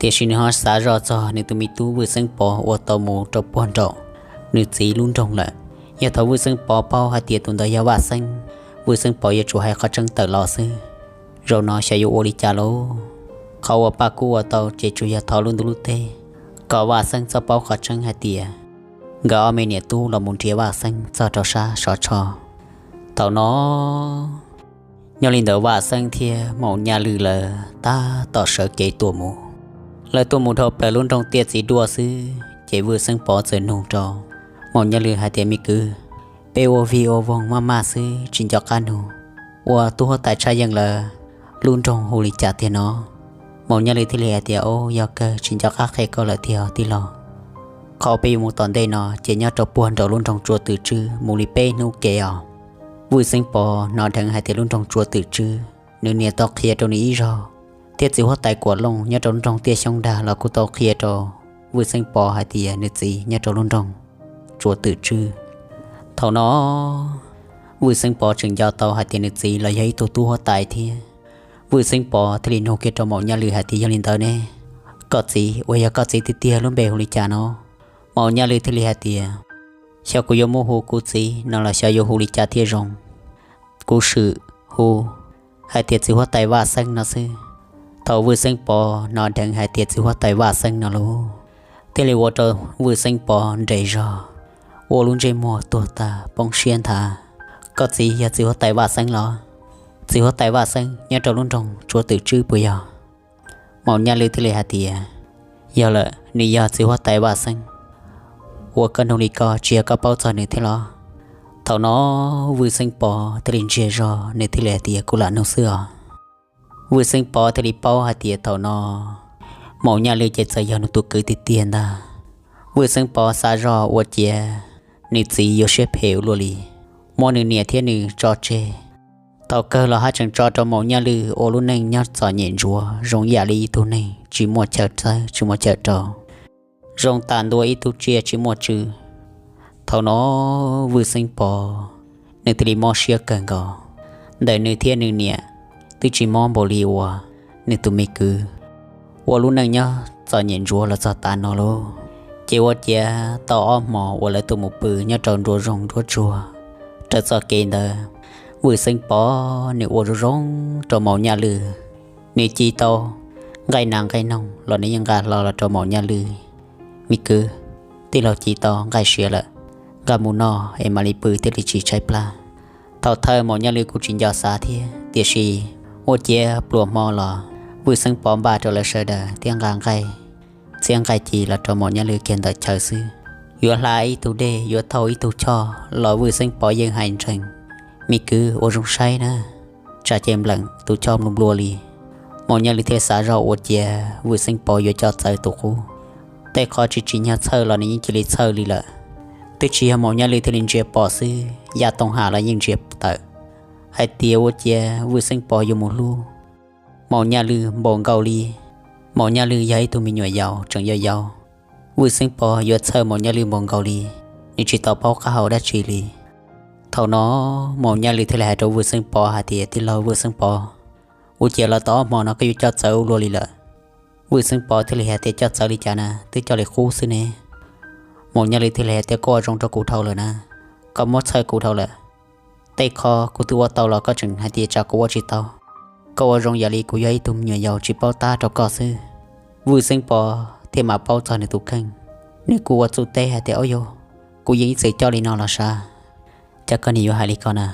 Tiam sis nws ho xav zoj txog nws tus me tub Vwj Xeeb Pov uas tau mus rau puag nraum nws txiv lub nroog lawm. Yog thaum Vwj Xeeb Pov paub hais tias tus ntawd yog Vaj Xeeb, Vwj Xeeb Pov yuav tsum hais qhov tseeb tawm los xwb. Zaum no xyov yuav ua li cas lauj? Qhov uas Paj Kub ua tau ces tsuas yog thov lub ntuj lub teb kom Vaj Xeeb txhob paub qhov tseeb hais tias nkawd ob me niam tub los mus nrhiav Vaj Xeeb txog rau sab Sov Tshoj. Thaum no nyob li ntawd Vaj Xeeb thiab Maum Nyaj Lwj lawv tab tom sawv kev tuaj mus. Lawv tuaj mus dhau plaws lub nroog tiaj txiv duaj xwb ces Vwj Xeeb Pov txawm nug rau Maum Nyaj Lwj hais tias, me kwv, peb ua vig ua voog maj maj xwb tsis nco qab nug, ua tub huab tais Tshaj Yeej lawv lub nroog hu li cas tiag no? Maum Nyaj Lwj thiaj li hais tias, o, yog kawg tsis nco qab qhia koj lawm tiag tij laug. Qhov peb yuav mus tom ntej no ces nyob rau puag nraum lub nroog Tsua Twm Tswb mus li peb hnub kev os. Vwj Xeeb Pov hnov dheev hais tias lub nroog Tsua Twm Tswb nws niam tau qhia rau nws ib zaug, thiab txiv huab tais Kuam Looj nyob rau lub nroog Tiaj Xyoob Dag los kuj tau qhia rau Vwj Xeeb Pov hais tias nws txiv nyob rau lub nroog Tsua Twm Tswb. Thaum no Vwj Xeeb Pov tseem nco tau hais tias nws txiv los yog ib tug tub huab tais thiab. Vwj Xeeb Pov thiaj li nug kiag rau Maum Nyaj Lwj hais tias, yog li ntawd ne, koj txiv uas yog koj txiv tiag tiag lub npe hu li cas no? Maum Nyaj Lwj thiaj li hais tias, xyov kuv yuav muab hu kuv txiv no los xyov yuav hu li cas thiaj zoo. Kuv swm hu hais tias txiv huab tais Vaj Xeeb no xwb. Thaum Vwj Xeeb Pov hnov dheev hais tias txiv huab tais Vaj Xeeb no lauj, thiaj li ua rau Vwj Xeeb Pov nres zog, ua lub ntsej muag tuag tag poob siab nthav. Koj txiv yog txiv huab tais Vaj Xeeb los? Txiv huab tais Vaj Xeeb nyob rau lub nroog Tsua Twm Tswb puas yog? Maum Nyaj Lwj thiaj li hais tias, yog lawm, nws yog txiv huab tais Vaj Xeeb, uas koj nug li ko tsis yog koj paub txog nws thiab los? Thaum no Vwj Xeeb Pov thiaj li ntsiag zog, nws thiaj li hais tias, kuv lam nug xwb os. Vwj Xeeb Pov thiaj li paub hais tias thaum no Maum Nyaj Lwj ces txawm yog nws tus kwv tiag tiag ntag. Vwj Xeeb Pov xav zog ua ciav nws txiv yuav siab phem ua luaj li, muab nws niam thiab nws tso tseg. Thaum kawg los haj tseem tso rau Maum Nyaj Lwj ua lub neej nyob txom nyem ntsuav zoo ib yam li ib tug neeg tsis muaj chaw txawb tsis muaj chaw rau, zoo tas ntua ib tug tsiaj tsis muaj tswv. Thaum no Vwj Xeeb Pov nws thiaj li mob siab kawg nkaus, ntawm nws thiab nws niam twb tsis mob npaum li uas nws tus me kwv ua lub neej nyob txom nyem ntsuav los txog tav no lauj. Ces ua ciav tau ob hmos uas lawv tuaj mus pw nyob rau nruab zoov nruab tsuag, raws txoj kev ntawd Vwj Xeeb Pov nws ua zoo zoo rau Maum Nyaj Lwj, nws ci tau nqaij nas nqaij noog los nws yeej nqa hlo los rau Maum Nyaj Lwj. Me kwv, tij laug ci tau nqaij siav lawm, nqa mus noj es mam li pw thiaj li tsis tshaib plab. Thaum thawj Maum Nyaj Lwj kuj tsis nco xav thiab, tiam sis ua ciav pluas hmo los Vwj Xeeb Pov npaj rau lawv sawv daws thiab nqa nqaij txiab nqaij ci los rau Maum Nyaj Lwj kiag ntawm chaw xwb. Yuav hla ib tug dej, yuav thauj ib tug choj los Vwj Xeeb Pov yeej hais ntseeg, me kwv ua zoo saib na, tsam ces npleem tus choj nplua nplua li. Maum Nyaj Lwj thiaj xav zoj ua ciav Vwj Xeeb Pov yuav coj txawv tus qub. Tej qhov tsis tsim nyog txhawj los nws yeej cia li txhawj li lawm. Twb tsis yog Maum Nyaj Lwj thiaj li ntsia pom xwb, Yaj Tooj Ham los yeej ntsia tawm hais tias ua ciav Vwj Xeeb Pov yuav mus hlub Maum Nyaj Lwj npaum nkaus li. Maum Nyaj Lwj yog ib tug me nyuam yaus tseem yau yau, Vwj Xeeb Pov yuav txhawj Maum Nyaj Lwj npaum nkaus li, nws tsis tau paub qab hau dab tsi li. Thaum no Maum Nyaj Lwj thiaj li hais rau Vwj Xeeb Pov hais tias, tij laug Vwj Xeeb Pov, ua ciav los tau ob hmo no koj yuav coj txawv ua luaj li lawm. Vwj Xeeb Pov thiaj li hais tias, coj txawv li cas na, twb coj li qub xwb ne. Maum Nyaj Lwj thiaj li hais tias, koj ua zoo rau kuv dhau lawm na, koj muab txhawj kuv dhau lawm. Tej qho kuv twb ua tau los koj tseem hais tias tsam kuv ua tsis tau. Koj ua zoo yam li kuv yog ib tug me nyuam yaus tsis paub tab rau koj xwb. Vwj Xeeb Pov thiaj mam paub txog nws tus kheej, nws kuj ua txuj teb hais tias, au yog, kuv yeej ib txwm coj li no los sav, cas koj niam yuav hais li ko na.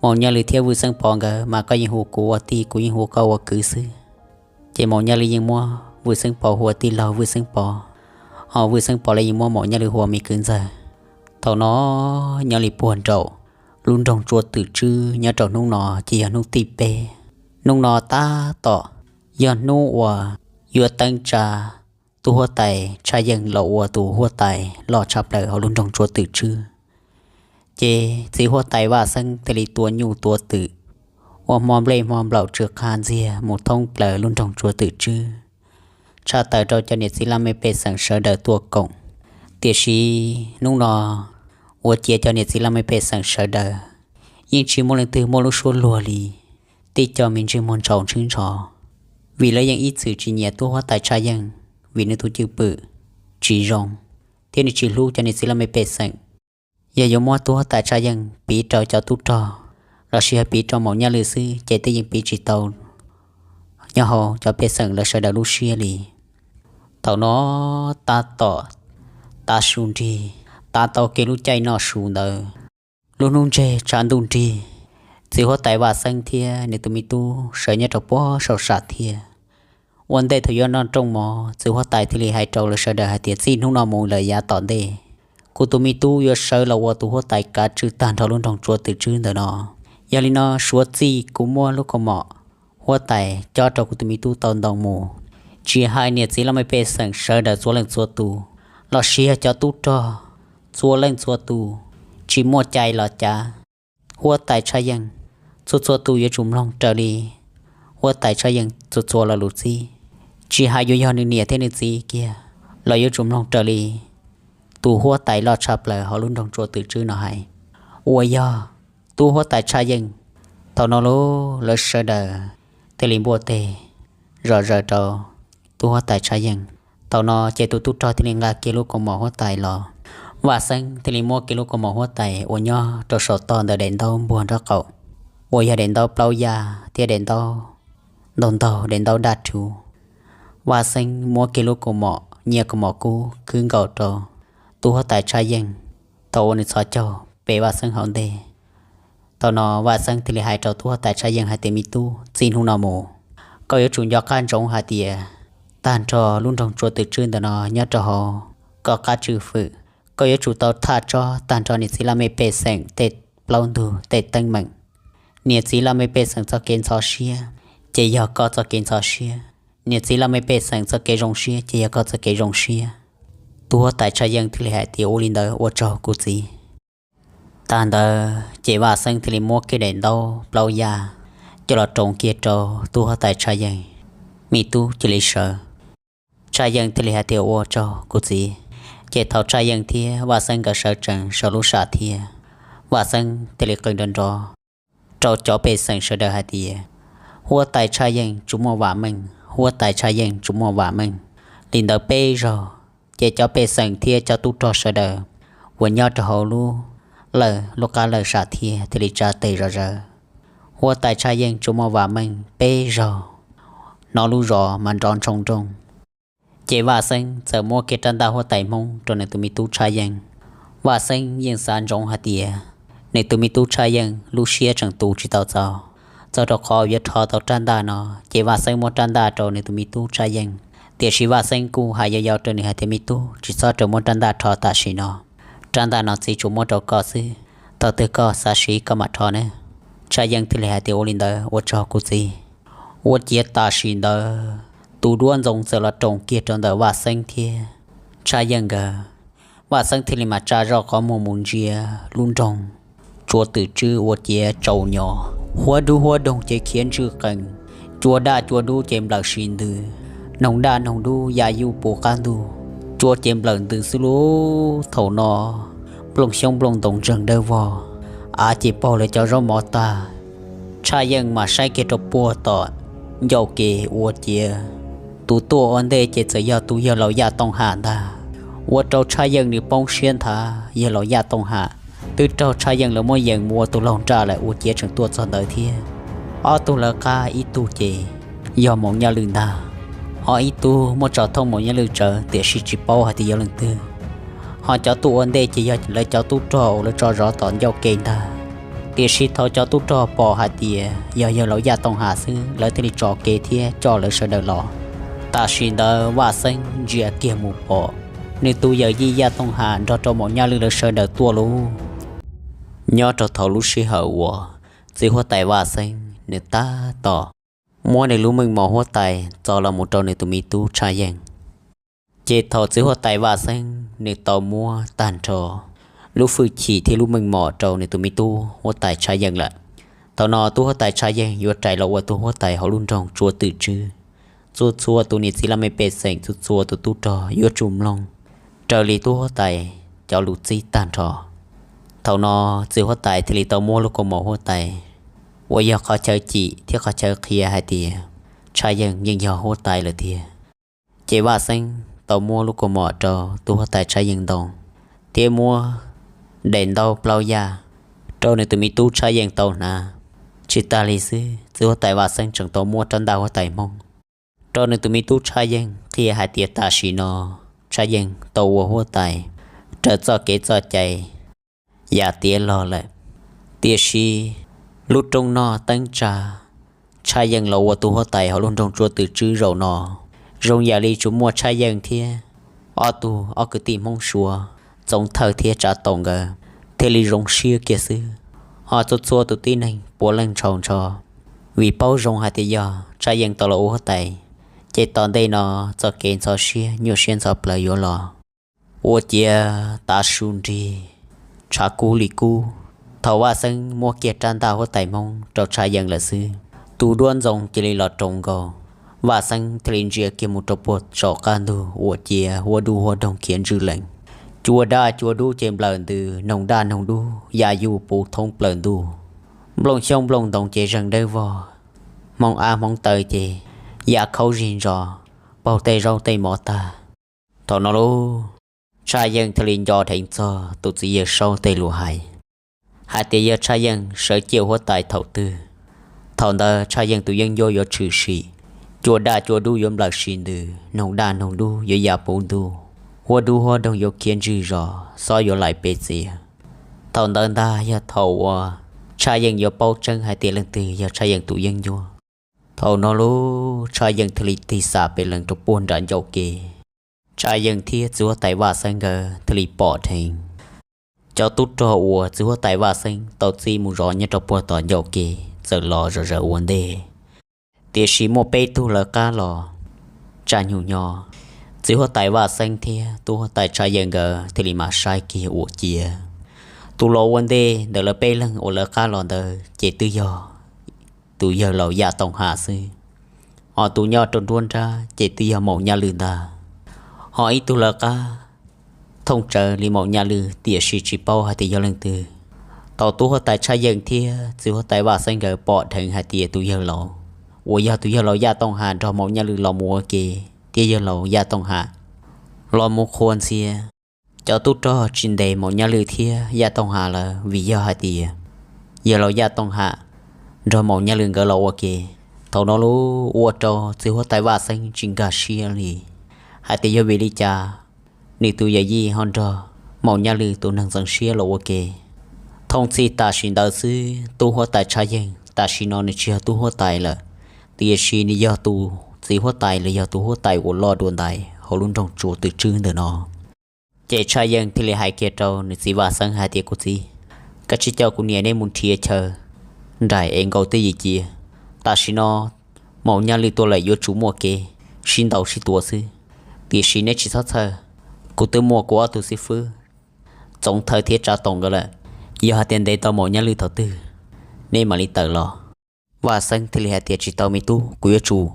Maum Nyaj Lwj thiab Vwj Xeeb Pov nkawd mas koj yeej hu kuv ua tij, kuv yeej hu koj ua kwv xwb. Ces Maum Nyaj Lwj yeej muab Vwj Xeeb Pov hu ua tij laug Vwj Xeeb Pov, ho Vwj Xeeb Pov los yeej muab Maum Nyaj Lwj hu ua me kwv ntxawg. Thaum no nyob li puag nraum lub nroog Tsua Twm Tswb nyob rau hnub no ces yog hnub tim peb. Hnub no tab tom yog hnub uas yuav teeb tsa tub huab tais Tshaj Yeej los ua tus huab tais loj tshaj plaws hauv lub nroog Tsua Twm Tswb. Ces txiv huab tais Vaj Xeeb thiaj li tua nyuj tua twm, ua hmo nplej hmo nplaum tsw qha ntxiag mus thoob plaws lub nroog Tsua Twm Tswb, tshaj tawm rau cov niam txiv laj mej pej xeem sawv daws tuaj koom. Tiam sis hnub no ua ciav cov niam txiv laj mej pej xeem sawv daws yeej tsis muaj leej twg muaj lub suab luag li, tib co me ntsej muag ntsaus ntshwb ntsho, vim lawv yeej ib txwm tsis nyiam tub huab tais Tshaj Yeej, vim nws tus cwj pwm tsis zoo thiab nws tsis hlub cov niam txiv laj mej pej xeem. Yog yuav muab tub huab tais Tshaj Yeej piv rau cov tub rog los sis yog piv rau Maum Nyaj Lwj xwb ces tej yeej piv tsis tau nyob hauv cov pej xeem lawv sawv daws lub siab li. Thaum no tab tom tav su nrig, tav tau kiag lub caij noj su ntawd, lub hnub ntseg tshav ntuj nrig, txiv huab tais Vaj Xeeb thiab nws tus me tub sawv nyob rau puag saum sam thiaj. Ua ntej thaum yuav noj rooj mov, txiv huab tais thiaj li hais rau lawv sawv daws hais tias, txij hnub no mus lawm yav tom ntej, kuv tus me tub yuav sawv los ua tus huab tais kav tswj tag nrho lub nroog Tsua Twm Tswb ntawm no. Yog li no suav txij kuv muab lub kaus mom huab tais cob rau kuv tus me tub tau ntoo mus, tsis hais niam txiv laj mej pej xeem sawv daws txhua leej txhua tus, los sis yog cov tub rog txhua leej txhua tus, tsis muaj cai los cav, huab tais Tshaj Yeej txhua txhua tus yuav tsum mloog raws li huab tais Tshaj Yeej txhua txhua lo lus txib. Tsis hais yuav yog nws niam thiab nws txiv kiag los yuav tsum mloog raws li tus huab tais loj tshaj plaws hauv lub nroog Tsua Twm Tswb no hais, uas yog tub huab tais Tshaj Yeej. Thaum no lawv sawv daws thiaj li npuaj teg zom zaws rau tub huab tais Tshaj Yeej. Thaum no ces tus tub rog thiaj li nqa kiag lub kaus mom huab tais los. Vaj Xeeb thiaj li muab kiag lub kaus mom huab tais uas nyob rau saum toj ntawm daim ntaub npuag nraub qaum, uas yog daim ntaub plaub yaj thiab daim ntaub ntaug ntaug daim ntaub daj rhuv. Vaj Xeeb muab kiag lub kaus mom nyiaj kaus mom kub khwb nkaus rau tub huab tais Tshaj Yeej thaum uas nws txhos caug pe Vaj Xeeb hauv ntej. Thaum no Vaj Xeeb thiaj li hais rau tub huab tais Tshaj Yeej hais tias, me tub, txij hnub no mus koj yuav tsum nco qab ntsoov hais tias tag nrho lub nroog Tsua Twm Tswb ntawm no nyob rau hauv koj qab tswj fwm, koj yuav tsum tau thaj tsob tag nrho niam txiv laj mej pej xeem tej plaub ntug tej teeb meem. Niam txiv laj mej pej xeem txoj kev ntxhov siab ces yog koj txoj kev ntxhov siab, niam txiv laj mej pej xeem txoj kev zoo siab ces yog koj txoj kev zoo siab. Tub huab tais Tshaj Yeej thiaj li hais tias, ua li ntawd ua tsaug kuv txiv. Tag ntawd ces Vaj Xeeb thiaj li muab kiag daim ntaub plaub yaj coj los roos kiag rau tub huab tais Tshaj Yeej, me tub cia li sawv. Tshaj Yeej thiaj li hais tias, ua tsaug kuv txiv. Ces thaum Tshaj Yeej thiab Vaj Xeeb nkawd sawv tsees saum lub sam thiaj, Vaj Xeeb thiaj li qw nrov nrov rau cov pej xeem sawv daws hais tias, huab tais Tshaj Yeej tsuas muaj vam meej, huab tais Tshaj Yeej tsuas muaj vam meej. Li ntawd peb zaug ces cov pej xeem thiab cov tub rog sawv daws uas nyob rau hauv lub lawj lub qab lawj sam thiab thiaj li tsa tes zom zaws. Huab tais Tshaj Yeej tsuas muaj vam meej peb zaug, hnov lub zos mas nrov ntshoo nrooj. Ces Vaj Xeeb txawm muab kiag rab ntaj huab tais Hmoob rau nws tus me tub Tshaj Yeej. Vaj Xeeb yeej xav ntsoov hais tias nws tus me tub Tshaj Yeej lub siab tseem tu tsis tau txaus, txog rau qhov yuav rho tau rab ntaj no, ces Vaj Xeeb muab rab ntaj rau nws tus me tub Tshaj Yeej. Tiam sis Vaj Xeeb kuj hais yau yau rau nws hais tias, me tub, tsis txhob rau muab rab ntaj rho tam sim no. Rab ntaj no txiv tsuas muab rau koj xwb, thaum twg koj xav siv koj mam rho nawb. Tshaj Yeej thiaj li hais tias, ua li ntawd ua tsaug kuv txiv. Ua ciav tam sim ntawd tus duab ntxoov txawm los roos kiag rau ntawm Vaj Xeeb thiab Tshaj Yeej nkawd. Vaj Xeeb thiaj li mam tsa zoj qhov muag mus ntsia lub nroog Tsua Twm Tswb ua ciav tsaus nyo, huab dub huab doog ces khiav ntswj qees, cua daj cua dub ces nplawm si ntws, noog daj noog dub ya yuj puv qab ntug, cua ces nplawm ntws xwb lub. Thaum no nplooj xyoob nplooj ntoos ntseeg dawb vog, av ces paug lawv cov zaub mov tag. Tshaj Yeej mas saib kiag rau puag tom ncauj ke ua ciav tus tuaj ua ntej ces txawm yog tus yawg laus Yaj Tooj Ham ntag. Ua rau Tshaj Yeej nws poob siab nthav, yawg laus Yaj Tooj Ham twb raug Tshaj Yeej lawv muab yees mus ua tus laug nraj lawm ua ciav tseem tuaj txog ntawd thiab. Ob tug lawv qab ib tug ces yog Maum Nyaj Lwj ntag, ho ib tug muaj tso thooj Maum Nyaj Lwj tsawv tiam sis tsis paub hais tias yog leej twg. Ho cov tuaj ua ntej ces yog lawv cov tub rog uas lawv tso zov tom ncauj ke ntag. Tiam sis thaum cov tub rog pom hais tias yog yawg laus Yaj Tooj Ham xwb, lawv thiaj li tso kev thiab coj lawv sawv daws los. Tam sim ntawd Vaj Xeeb ntsia kiag mus pom nws tus yawm yij Yaj Tooj Ham nrog rau Maum Nyaj Lwj lawv sawv daws tuaj lauj. Nyob rau thaum lub sij hawm uas txiv huab tais Vaj Xeeb nws tab tom muab nws lub meej mom huab tais txo los mus rau nws tus me tub Tshaj Yeej, ces thaum txiv huab tais Vaj Xeeb nws tau muab tag nrho lub hwj chim thiab lub meej mom rau nws tus me tub huab tais Tshaj Yeej lawm. Thaum no tub huab tais Tshaj Yeej yuav rais los ua tus huab tais hauv lub nroog Tsua Twm Tswb. Txhua txhua tus niam txiv laj mej pej xeem, txhua txhua tus tub rog yuav tsum mloog raws li tub huab tais cov lus txib tag nrho. Thaum no txiv huab tais thiaj li tau muab lub kaus mom huab tais uas yog qhov chaw cim thiab qhov chaw qhia hais tias Tshaj Yeej yeej yog huab tais lawm tiag. Ces Vaj Xeeb tau muab lub kaus mom rau tus huab tais Tshaj Yeej ntoo, thiab muab daim ntaub plaub yaj rau nws tus me tub Tshaj Yeej tau hnav. Tsis tas li xwb, txiv huab tais Vaj Xeeb tseem tau muab rab ntaj huab tais Hmoob rau nws tus me tub Tshaj Yeej qhia hais tias tam sim no Tshaj Yeej tau ua huab tais raws txoj kev txoj cai yav tiav los lawm. Tiam sis lub rooj noj teeb tsa Tshaj Yeej los ua tus huab tais hauv lub nroog Tsua Twm Tswb zaum no, zoo yam li tsuas muaj Tshaj Yeej thiab ob tug ob kwv tij Hmoob Suav Txoov Thawj thiab Tsav Taus nkawd thiaj li zoo siab kiag xwb. Ho txhua txhua tus tib neeg puav leej ntshaus ntsho, vim paub zoo hais tias yog Tshaj Yeej tau los ua huab tais, ces tom ntej no txoj kev ntxhov siab nyuaj siab ntxhov plawv yuav los. Ua ciav tav su nrig, tshav kub li kub, thaum Vaj Xeeb muab kiag rab ntaj huab tais Hmoob rau Tshaj Yeej lawm xwb, tus duab ntxoo cia li los roos nkaus. Vaj Xeeb thiaj li ntsia kiag mus rau puag saum qab ntug ua ciav huab dub huab doog khiav ntswj lees, cua daj cua dub ces nplawm ntws, noog daj noog dub ya yuj puv thoob plaws ntuj, nplooj xyoob nplooj ntoos ces zeeg dawb vog, hmoov av hmoov taw ces ya khaub zig ntsos, paug tej zaub tej mov tag. Thaum no lauj, Tshaj Yeej thiaj li nco dheev txog tus txiv yawg Saub tej lus hais, hais tias yog Tshaj Yeej sawv ciaj huab tais thaum twg, thaum ntawd Tshaj Yeej tus yeeb ncuab yuav tshwm sim, cua daj cua dub yuav nplawm si ntws, noog daj noog dub yuav ya puv ntuj, huab dub huab doog yuav khiav ntswj zos, xob yuav laim pes txias. Thaum ntawd ntag yog thaum uas Tshaj Yeej yuav paub tseeb hais tias leej twg yog Tshaj Yeej tus yeeb ncuab. Thaum no lauj, Tshaj Yeej thiaj li tig xam pes lees rau puag nram ncauj ke. Tshaj Yeej thiab txiv huab tais Vaj Xeeb nkawd thiaj li pom dheev cov tub rog uas txiv huab tais Vaj Xeeb tau txib mus zov nyob rau puag tom ncauj ke txawm los zom zaws ua ntej. Tiam sis muaj peb tug lawv qab los. Tsaj nyug nyo, txiv huab tais Vaj Xeeb thiab tub huab tais Tshaj Yeej nkawd thiaj li mam saib kiag ua ciav tus los ua ntej ntawm lawv peb leeg uas lawv qab los ntawd ces twb yog tus yawg laus Yaj Tooj Ham xwb. Ho tus nyob rau nruab nrab ces twb yog Maum Nyaj Lwj ntag. Ho ib tug lawv qab thooj tsawv li Maum Nyaj Lwj tiam sis tsis paub hais tias yog leej twg. Thaum tub huab tais Tshaj Yeej thiab txiv huab tais Vaj Xeeb nkawd pom dheev hais tias tus yawg laus uas yog tus yawg laus Yaj Tooj Ham nrog Maum Nyaj Lwj los mus ua ke, thiab yawg laus Yaj Tooj Ham los mus qhua ntxhias, Cov tub rog tsis ntes Maum Nyaj Lwm thiab Yaj Tooj Ham lawm vim yog hais tias yawg laus Yaj Tooj Ham nrog Maum Nyaj Lwm nkawd los ua ke. Thaum no lub ua rau txiv huab tais Vaj Xeeb tsis nkag siab li hais tias yog vim li cas nws tus yawm yij ho nrog Maum Nyaj Lwm tus neeg ntxeev siab los ua ke. Thooj txhij tam sim ntawd xwb tub huab tais Tshaj Yeeg tam sim no nws tsis yog tub huab tais lawm, tiam sis nws yog tus txiv huab tais los yog tus huab tais uas loj dua ntais hauv lub nroog Tsua Twm Tswb ntawm no. Ces Tshaj Yeeg thiaj li hais kiag rau nws txiv Vaj Xeeb hais tias, kuv txiv, koj cia li coj kuv niam neb mus nrhiav chaw nraim es nkaus tej yim cia. Tam sim no Maum Nyaj Lwm tuaj lawm yuav tsum muaj kev sib ntaus sib tua xwb, tiam sis neb tsis txhob txhawj, kuv twb muaj kuv ob tug xib fwb Txoov Thawj thiab Tsav Toom nkawd lawm. Yog hais tias ntes tau Maum Nyaj Lwm thaum twg, neb mam li tawm los. Vaj Xeeb thiaj li hais tias, tsis tau me tub, kuv yuav tsum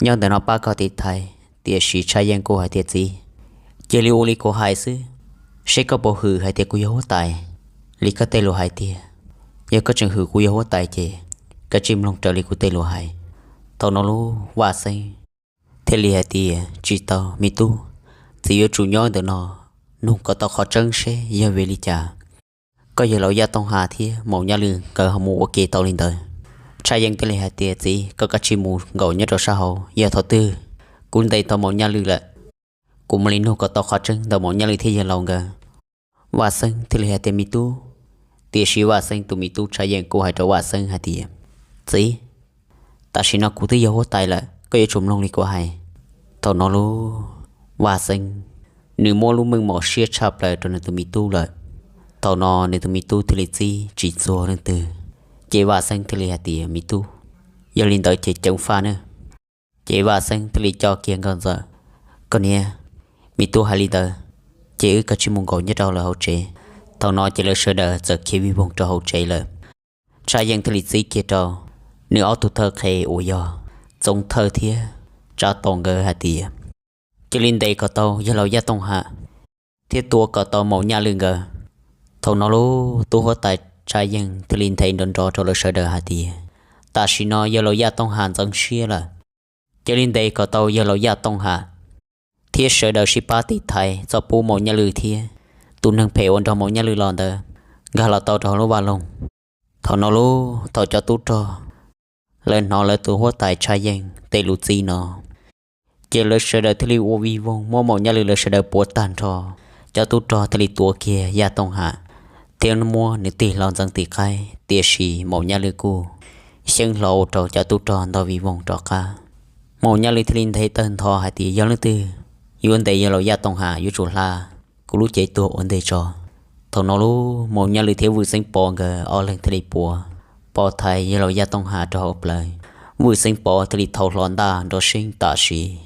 nyob ntawm no pab koj tiv thaiv. Tiam sis Tshaj Yeeg kuj hais tias, txiv, cia li ua li kuv hais xwb, seb koj puas hwm hais tias kuv yog huab tais li koj tej lus hais tiag. Yog koj tseem hwm kuv yog huab tais ces koj cia li mloog raws li kuv tej lus hais. Thaum no lub Vaj Xeeb thiaj li hais tias, tsis tau me tub, txiv yuav tsum nyob ntawm no nug kom tau qhov tseeb seb yog vim li cas koj yawg laus Yaj Tooj Ham thiab Maum Nyaj Lwm nkawd ho mus ua ke tau li ntawd. Tshaj Yeeg thiaj li hais tias, txiv, koj kav tsij mus nkaum nyob rau sab hauv, yog thaum twg kuv ntes tau Maum Nyaj Lwm lawm, kuv mam li nug kom tau qhov tseeb ntawm Maum Nyaj Lwm thiab yawg laus nkawd. Vaj Xeeb thiaj li hais tias, me tub. Tiam sis Vaj Xeeb tus me tub Tshaj Yeeg kuj hais rau Vaj Xeeb hais tias, txiv, tam sim no kuv twb yog huab tais lawm, koj yuav tsum mloog li kuv hais. Thaum no lub Vaj Xeeb nws muab lub meej mom siab tshaj plaws rau nws tus me tub lawm. Thaum no nws tus me tub thiaj li txib tsis txuag leej twg. Ces Vaj Xeeb thiaj li hais tias, me tub, yog li ntawd ces ceev faj nawb. Ces Vaj Xeeb thiaj li coj kiag Nkauj Ntxawm, koj niam, me tub hais li ntawd, ces wb kav tsij mus nkaum nyob rau lawv hauv tsev. Thaum no ces lawv sawv daws txawm khiav vij voog rau hauv tsev lawm. Tshaj Yeej thiaj li txib kiag rau nws ob tug thawj qhe uas yog Txoov Thawj thiab Tsav Toom nkawd hais tias, cia li ntes kom tau yawg laus Yaj Tooj Ham thiab tua kom tau Maum Nyaj Lwm nkawd. Thaum no lub tub huab tais Tshaj Yeej thiaj li nthe nrov nrov rau lawv sawv daws hais tias, tam sim no yawg laus Yaj Tooj Ham ntxeev siab lawm, cia li ntes kom tau yawg laus Yaj Tooj Ham thiab sawv daws sib pab tiv thaiv txoj pub Maum Nyaj Lwm thiab tus neeg phem uas nrog Maum Nyaj Lwm los ntawd nkag los tau rau hauv lub vaj loog. Thaum no lub, thaum cov tub rog lawv hnov lawv tus huab tais Tshaj Yeej tej lus txib no, ces lawv sawv daws thiaj li ua vij voog muab Maum Nyaj Lwm lawv sawv daws puav tag nrho. Cov tub rog thiaj li tua kiag Yaj Tooj Ham thiab muab nws tig hlo ntxeev tim qaib, tiam sis Maum Nyaj Lwm kuj xyeeb hlo ua rau cov tub rog ntog vij voog rov qab. Maum Nyaj Lwm thiaj li nthe tawg ntho hais tias, yog leej twg yuav ntes yawg laus Yaj Tooj Ham yuav tsum hla kuv lub cev tuag ua ntej tso. Thaum no lub Maum Nyaj Lwm thiab Vwm Xeeb Pov nkawd ob leeg thiaj li puav pov thaiv yawg laus Yaj Tooj Ham rau hauv plawv. Vwm Xeeb Pov thiaj li thau hlo ntaj nrov seeb tam sim.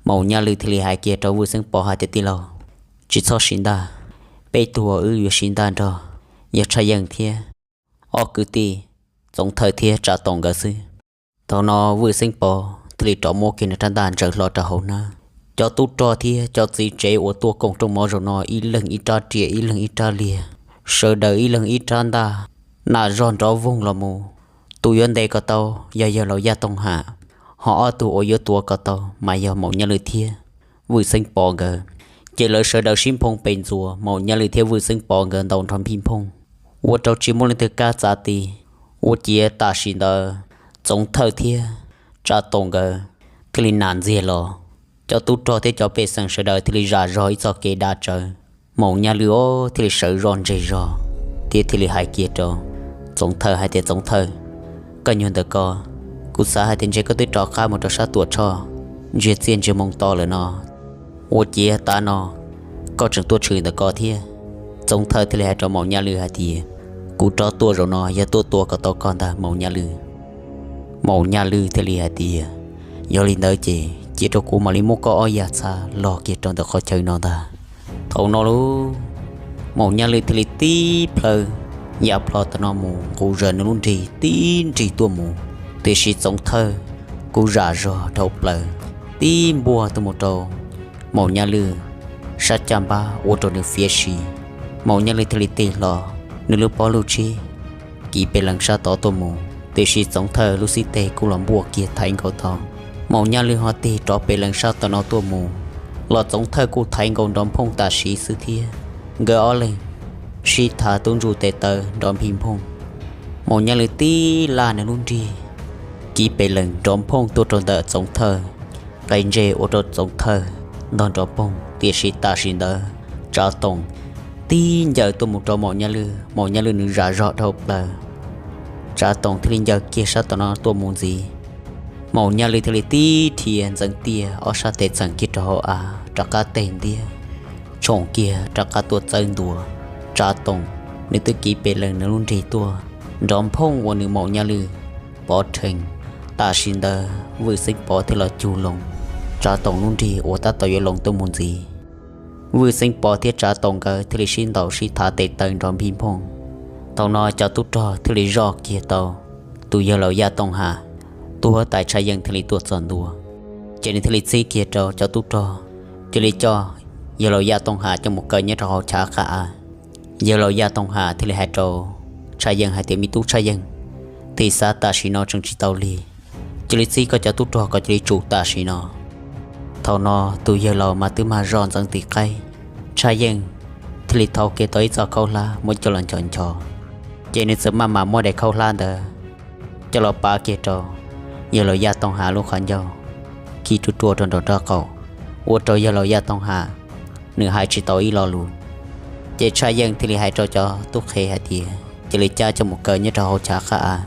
Maum Nyaj Lwm thiaj li hais kiag rau Vwm Xeeb Pov hais tias, tij laug, tsis txhob siv ntaj, peb tug uas wb yuav siv ntaj nrog yog Tshaj Yeej thiab ob kwv tij Txoov Thawj thiab Tsav Toom nkawd xwb. Thaum no Vwj Xeeb Pov thiaj li rov muab kiag nws rab ntaj ntsaws hlo rau hauv hnab. Cov tub rog thiab cov txiv tsev uas tuaj koom rooj mov zaum no ib leeg ib rab riam ib leeg ib rab liag, sawv daws ib leeg ib rab ntaj, nam zog nrov voog los mus. Tus yuav ntes kom tau yog yawg laus Yaj Tooj Ham, ho ob tug uas yuav tua kom tau mas yog Maum Nyaj Lwm thiab Vwj Xeeb Pov nkawd. Ces lawv sawv daws sib nphoo pes ntxuas, Maum Nyaj Lwm thiab Vwj Xeeb Pov nkawd ntaus nrov nphij nphoo, ua rau tsis muaj leej twg kam txav ti. Ua ciav tam sim ntawd Txoov Thawj thiab Tsav Toom nkawd thiaj li nam ntxiag los. Cov tub rog thiab cov pej xeem sawv daws thiaj li zam zog ib txoj kev dav tsawv. Maum Nyaj Lwm thiaj li sawv zoj ntseg zog thiab thiaj li hais kiag rau Txoov Thawj hais tias, Txoov Thawj, koj nyuag ntawm ko, kuv xav hais tias ntshe koj twb rov qab mus rau sab Tuam Tshoj ntsiag txiaj ntsiag moo to lawm no, ua ciav tav no koj tseem tuaj tshwm ntawm ko thiab. Txoov Thawj thiaj li hais rau Maum Nyaj Lwm hais tias, kuv rov tuaj zaum no yog tuaj tua kom tau koj ntag Maum Nyaj Lwm. Maum Nyaj Lwm thiaj li hais tias, yog li ntawd ces cia rau kuv mam li muab koj ob yam txha log kiag rau ntawm qhov chaw no ntag. Thaum no lub, Maum Nyaj Lwm thiaj li tib plhaw ya plho tom no mus nqus zaws nws lub nrig tib nrig tuaj mus, tiam sis Txoov Thawj kuj zam zog dhau plaws tib npuaj tuaj mus rau Maum Nyaj Lwm sab caj npab ua rau nws fiav si. Maum Nyaj Lwm thiaj li tig hlo nws lub pob lub tsib kiv pes lees sab tod tuaj mus, tiam sis Txoov Thawj lub xib teg kuj los npuaj kiag thaiv nkaus tau. Maum Nyaj Lwm ho tig rov pes lees sab tom no tuaj mus, los Txoov Thawj kuj thaiv nkaus Nrov Phooj tam sim xwb thiab. Nkawd ob leeg sib thav tub ntsuj tes taw nrov npig nphooj. Maum Nyaj Lwm tib laj nws lub nrig kiv pes lees Nrov Phooj tuaj rau ntawm Txoov Thawj, qe ntse ua rau Txoov Thawj ntog Nrov Phooj, tiam sis tam sim ntawd Tsav Toom tib ncaws tuaj mus rau Maum Nyaj Lwm, Maum Nyaj Lwm nws zam zog dhau plaws. Tsav Toom thiaj li ncaws kiag sab tom no tuaj mus ntxiv. Maum Nyaj Lwm thiaj li tib dhia ntxeev tiaj ob sab tes txheem kiag rau hauv av rov qab teg ntiab, tshoom kiag rov qab tuaj txawb ntua. Tsav Toom nws twb kiv pes lees nws lub nrig tuaj, Nrov Phooj uas nws Maum Nyaj Lwm pov rhees. Tam sim ntawd Vwj Xeeb Pov thiaj los cug loo Tsav Toom lub nrig uas tab tom yuav loo tuaj mus ntxiv. Vwj Xeeb Pov thiab Tsav Toom nkawd thiaj li sib ntaus sib thav tes taw nrov npig nphooj. Thaum no cov tub rog thiaj li zoj kiag tau tus yawg laus Yaj Tooj Ham, tus huab tais Tshaj Yeej thiaj li tuaj txog ntua. Ces nws thiaj li txib kiag rau cov tub rog, cia li coj yawg laus Yaj Tooj Ham coj mus kaw nyob rau hauv chav qab av. Yawg laus Yaj Tooj Ham thiaj li hais rau Tshaj Yeej hais tias, Me tub Tshaj Yeej, thim xav tam sim no tseem tsis tau lig, cia li txib koj cov tub rog kom cia li tsum tam sim no. Thaum no tus yawg laus mas twb mag zog ntxeev tis qaib, Tshaj Yeej thiaj li thau kiag tau ib txoj khaub hlab muab coj los nchos nchos. Ces nws txawm maj mam muab daim khaub hlab ntawd coj los pav kiag rau yawg laus Yaj Tooj Ham lub qhov ncauj, khi ruaj ruaj rau nraum nraub qaum, ua rau yawg laus Yaj Tooj Ham nws hais tsis tau ib lo lus. Ces Tshaj Yeej thiaj li hais rau cov tub qhe hais tias, Cia li cab coj mus kaw nyob rau hauv chav qab av.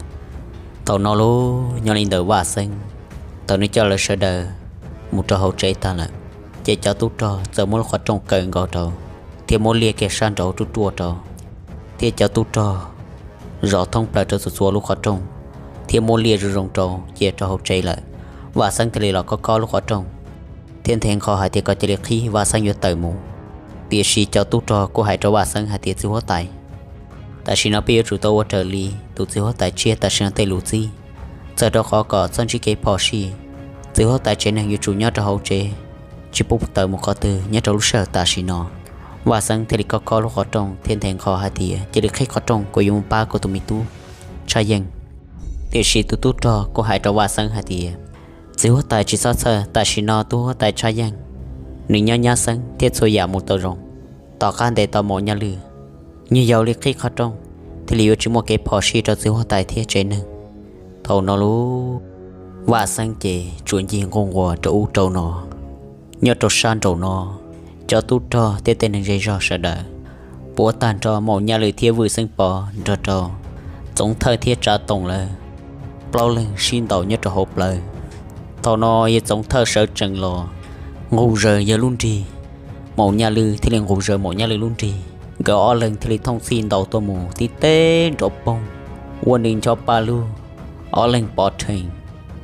Thaum no los nyob li ntawm Vaj Xeeb, thaum nws coj lawv sawv daws mus rau hauv tsev tag lawm, ces cov tub rog txawm muab lub qhov rooj kaw nkaus rau, thiab muab liaj kiag sab nraud ruaj ruaj rau, thiab cov tub rog zov thoob plaws rau txhua txhua lub qhov rooj, thiab muab liaj zoo zoo rau cia rau hauv tsev lawm. Vaj Xeeb thiaj li los khob khob lub qhov rooj, thiab nthe nqho hais tias kom cia li qhib, Vaj Xeeb yuav tawm mus. Tiam sis cov tub rog kuj hais rau Vaj Xeeb hais tias, Txiv huab tais, tam sim no peb yuav tsum tau ua raws li tus txiv huab tais tshiab tam sim no tej lus txib, txawm rau qhov kom txhob ntsib kev phom sij. Txiv huab tais tsev neeg yuav tsum nyob rau hauv tsev, tsis pub tawm mus qhov twg nyob rau lub sij hawm tam sim no. Vaj Xeeb thiaj li khob khob lub qhov rooj thiab nthe nqho hais tias, Cia li qhib qhov rooj, kuv yuav mus pab kuv tus me tub Tshaj Yeej. Tiam sis tus tub rog kuj hais rau Vaj Xeeb hais tias, Txiv huab tais tsis txhob txhawj, tam sim no tus huab tais Tshaj Yeej nws nyob nyab xeeb thiab txhua yam mus tau zoo. Tom qab ntes tau Maum Nyaj Lwm, nyuag yaus li qhib qhov rooj thiaj li yuav tsis muaj kev phom sij rau txiv huab tais thiab tsev neeg. Thaum no lub Vaj Xeeb ces tsuas ncig nquj nquas rau ub rau no. Nyob rau sab nraum no, cov tub rog thiab tej neeg zej zog sawv daws puav tag nrho Maum Nyaj Lwm thiab Vwj Xeeb Pov nrog rau Txoov Thawj thiab Tsav Toom lawv plaub leeg sib ntaus nyob rau hauv plawv. Thaum no yawg Txoov Thawj sawv tsees los nqus zaws yawg lub nrig, Maum Nyaj Lwm thiaj li nqus zaws Maum Nyaj Lwm lub nrig. Nkawd ob leeg thiaj li thooj txhij ntaus tuaj mus tib teb Nrov Poog, ua nws ncho pa lug, ob leeg pov rhees,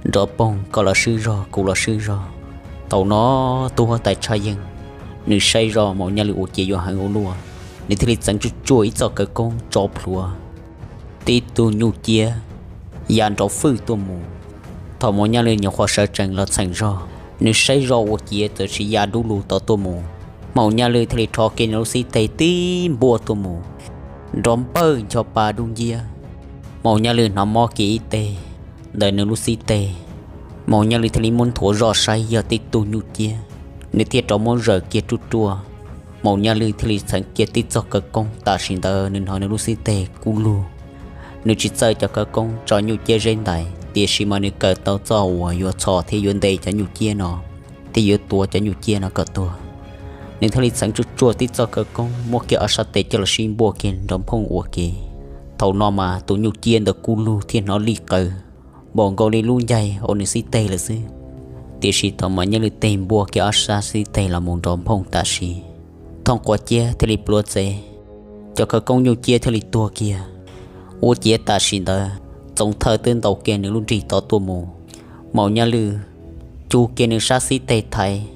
Nrov Poog koj los swb zog kuv los swb zog. Thaum no tub huab tais Tshaj Yeej nws saib zoj Maum Nyaj Lwm ua ciav yuav heev ua luaj, nws thiaj li txeev tsuj tsuaj ib txoj kawv koob tso plhuav tib tug nyuj ciab ya nrov fwj tuaj mus. Thaum Maum Nyaj Lwm nyuam qhuav sawv tsees los txheem zog, nws saib zoj ua ciav txawm sis ya dub lug tod tuaj mus. Maum Nyaj Lwm thiaj li rho kiag nws lub xib teg tib npuaj tuaj mus, nrov npawj ncho pa dub nciab. Maum Nyaj Lwm hnov mob kiag ib teg ntawm nws lub xib teg, Maum Nyaj Lwm thiaj li muab nthuav zoj saib yog tib tug nyuj ciab, nws thiaj rov muab zawm kiag ruaj ruaj. Maum Nyaj Lwm thiaj li txheev kiag tib txoj kawv koob, tam sim ntawd nws hnov nws lub xib teg kub lug. Nws tsis txawj cov kawv koob tso nyuj ciab zeb ntais, tiam sis mas nws kawm tau txoj uas yuav txhom thiab yuav ntes cov nyuj ciab no, thiab yuav tua cov nyuj ciab no kom tuag. Nws thiaj li txheev tsuj tsuaj tib txoj kawv koob muab kiag ob sab tes coj los sib npuaj kiag Nrov Poog ua ke. Thaum no mas tus nyuj ciab ntawd kub lug thiab hnov lij qawv npaum nkaus li lub ncaig hauv nws xib teg lawm xwb. Tiam sis thaum Maum Nyaj Lwm tig npuaj kiag ob sab xib teg los mus Nrov Poog tam sim, thooj quav ciab thiaj li pluav txev, cov kawv koob nyuj ciab thiaj li tuag kiag. Ua ciav tam sim ntawd Txoov Thawj twb ntaus kiag nws lub nrig tod tuaj mus, Maum Nyaj Lwm cug kiag nws sab xib teg thaiv,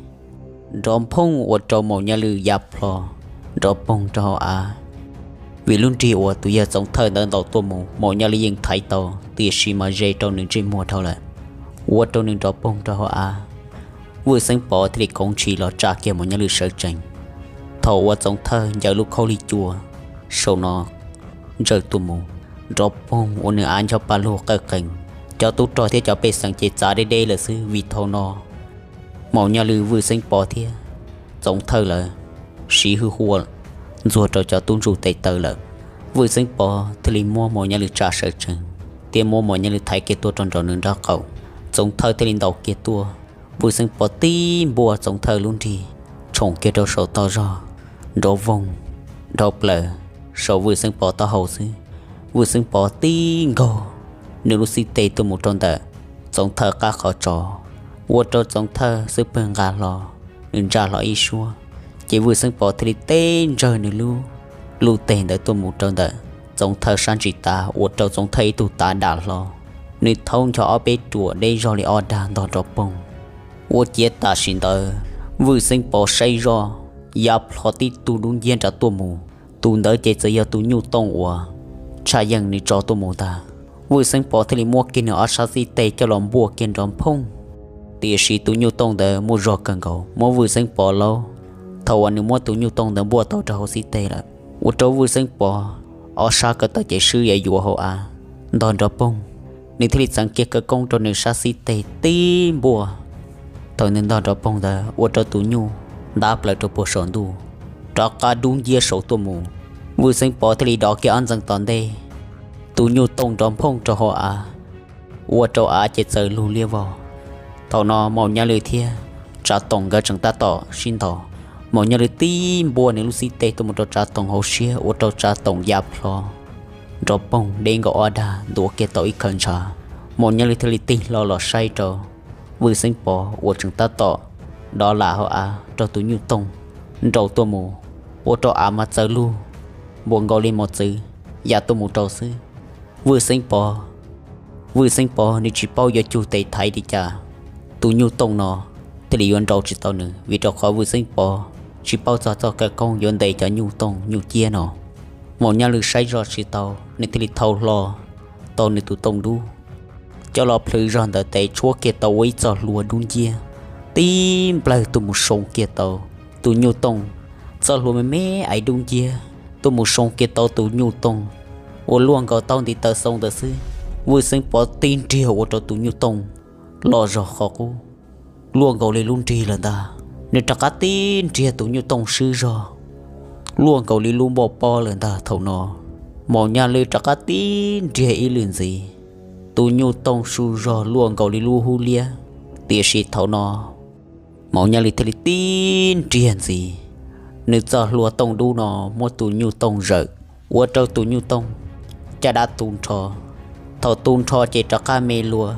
Nrov Poog ua rau Maum Nyaj Lwm ya plho, Nrov Poog rau hauv av. Vim lub nrig uas tus yawg Txoov Thawj ntawd ntaus tuaj mus Maum Nyaj Lwm yeej thaiv tau, tiam sis mas ze rau nws ntsej muag dhau lawm, ua rau nws Nrov Poog rau hauv av. Vwj Xeeb Pov thiaj li khoov ntshis los tsa kiag Maum Nyaj Lwm sawv tsees. Thaum uas Txoov Thawj ncaws lub khaub lig cua saum no ntsaws tuaj mus, Nrov Poog ua nws av ncho pa lug qawj qees. Cov tub rog thiab cov pej xeem ces txav deb deb lawm xwb, vim thaum no Maum Nyaj Lwm, Vwj Xeeb Pov thiab Txoov Thawj lawv siv hwj huam ntxuag rau cov tub ntsuj tes taw lawm. Vwj Xeeb Pov thiaj li muab Maum Nyaj Lwm tsa sawv tsees thiab muab Maum Nyaj Lwm thaiv kiag tuaj rau nraum nws nraub qaum. Txoov Thawj thiaj li ntaus kiag tuaj. Vwj Xeeb Pov tib npuaj Txoov Thawj lub nrig tshoom kiag rau saum toj zog, nrov voog dhau plaws saum Vwj Xeeb Pov taub hau xwb. Vwj Xeeb Pov tib nkaug nws lub xib teg tuaj mus rau ntawm Txoov Thawj qab qhov tsos, ua rau Txoov Thawj xub pwg nqa hlo, nws ntsaj hlo ib suab. Ces Vwj Xeeb Pov thiaj li teb ntsawg nws lub lub teg ntawd tuaj mus rau ntawm Txoov Thawj sab ntsis tav, ua rau Txoov Thawj ib tug tav dam hlo, nws thaub ncho ob peb ruam deb zog li ob dag ntog nrov poog. Ua ciav tam sim ntawd Vwj Xeeb Pov saib zoj, ya plho tib tug dub nciab nrad tuaj mus. Tus ntawd ces txawm yog tus nyuj tooj uas tshaj yeej nws tso tuaj mus ntag. Vwj Xeeb Pov thiaj li muab kiag nws ob sab xib teg coj los npuaj kiag nrov phooj. Tiam sis tus nyuj tooj ntawd muaj zog kawg nkaus, muab Vwj Xeeb Pov laub. Thaum uas nws muab tus nyuj tooj ntawd npuaj tau rau hauv xib teg lawm, ua rau Vwj Xeeb Pov ob sab ko taw ces swb yuav yuav hauv av ntog nrov poog. Nws thiaj li txeev kiag khawv koob rau nws sab xib teg tib npuaj. Thaum nws ntog nrov poog ntawd ua rau tus nyuj ntab plaws rau puag saum ntuj, rov qab dub nciab saud tuaj mus. Vwj Xeeb Pov thiaj li dov kiag ob ntxees tom ntej, tus nyuj tooj nrov phooj rau hauv av, ua rau av ces txawm lug liab vog. Thaum no Maum Nyaj Lwm thiab Tsav Toom nkawd tseem tab tom sib ntaus. Maum Nyaj Lwm tib npuaj nws lub xib teg tuaj mus rau Tsav Toom hauv siab, ua rau Tsav Toom ya plho nrov poog deb nkaus ob dag, ntuav kiag tau ib khaws ntshav. Maum Nyaj Lwm thiaj li tig hlo los saib rau Vwj Xeeb Pov uas tseem tab tom dov lam hauv av rau tus nyuj tooj nraus tuaj mus, ua rau av mas txawm lug npuas nkaus li mos txwv ya tuaj mus rau xwb. Vwj Xeeb Pov, Vwj Xeeb Pov nws tsis paub yuav cug tes thaiv li cas, tus nyuj tooj no thiaj li yuav nraus tsis tau nws, vim rau qhov Vwj Xeeb Pov tsis paub txog txoj khawv koob yuav ntes cov nyuj tooj nyuj ciab no. Maum Nyaj Lwm saib zoj tsis tau, nws thiaj li thau hlo tau nws tus tooj dub coj los plhws zog ntawm tes, tshuab kiag tau ua ib txoj hlua dub nciab tib nplawg tuaj mus soo kiag tau tus nyuj tooj. Txoj hlua me me ais dub nciab tuaj mus soo kiag tau tus nyuj tooj, ua luaj nkaus taub ntiv taw xoo ntawd xwb. Vwj Xeeb Pov tib nriag ua rau tus nyuj tooj loj zog qhov qub, luaj nkaus li lub nrig lawm ntag. Nws rov qab tib nriag, tus nyuj tooj swb zog luaj nkaus li lub npoj pob lawm ntag. Thaum no Maum Nyaj Lwm rov qab tib nriag ib lwm ntxiv, tus nyuj tooj su zog luaj nkaus li lub hub liab. Tiam sis thaum no Maum Nyaj Lwm thiaj li tib nriag ntxiv, nws txoj hlua tooj dub no muab tus nyuj tooj zawm, ua rau tus nyuj tooj caj dab tu nrho. Thaum tu nrho ces rov qab me lua,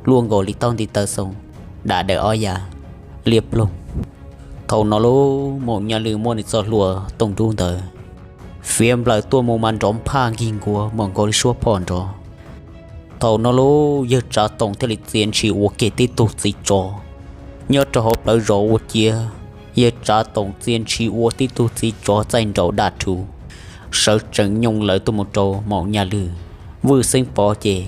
luaj nkaus li taub ntiv taw xoo, dam daws ob yav liab ploog. Thaum no lub Maum Nyaj Lwm muab nws txoj hlua tooj dub ntawd fiav nplawm tuaj mus mas nrov nphaj nkig nkuav, mas nkaus li suab phom nrov. Thaum no lub yawg Tsav Toom thiaj li txia ntshis ua kiag tib tug txiv tsov nyob rau hauv plawv zos ua ciav. Yawg Tsav Toom txia ntshis ua tib tug txiv tsov txaij nraum daj rhuv, sawv tsees nyooj lawv tuaj mus rau Maum Nyaj Lwm. Vwj Xeeb Pov ces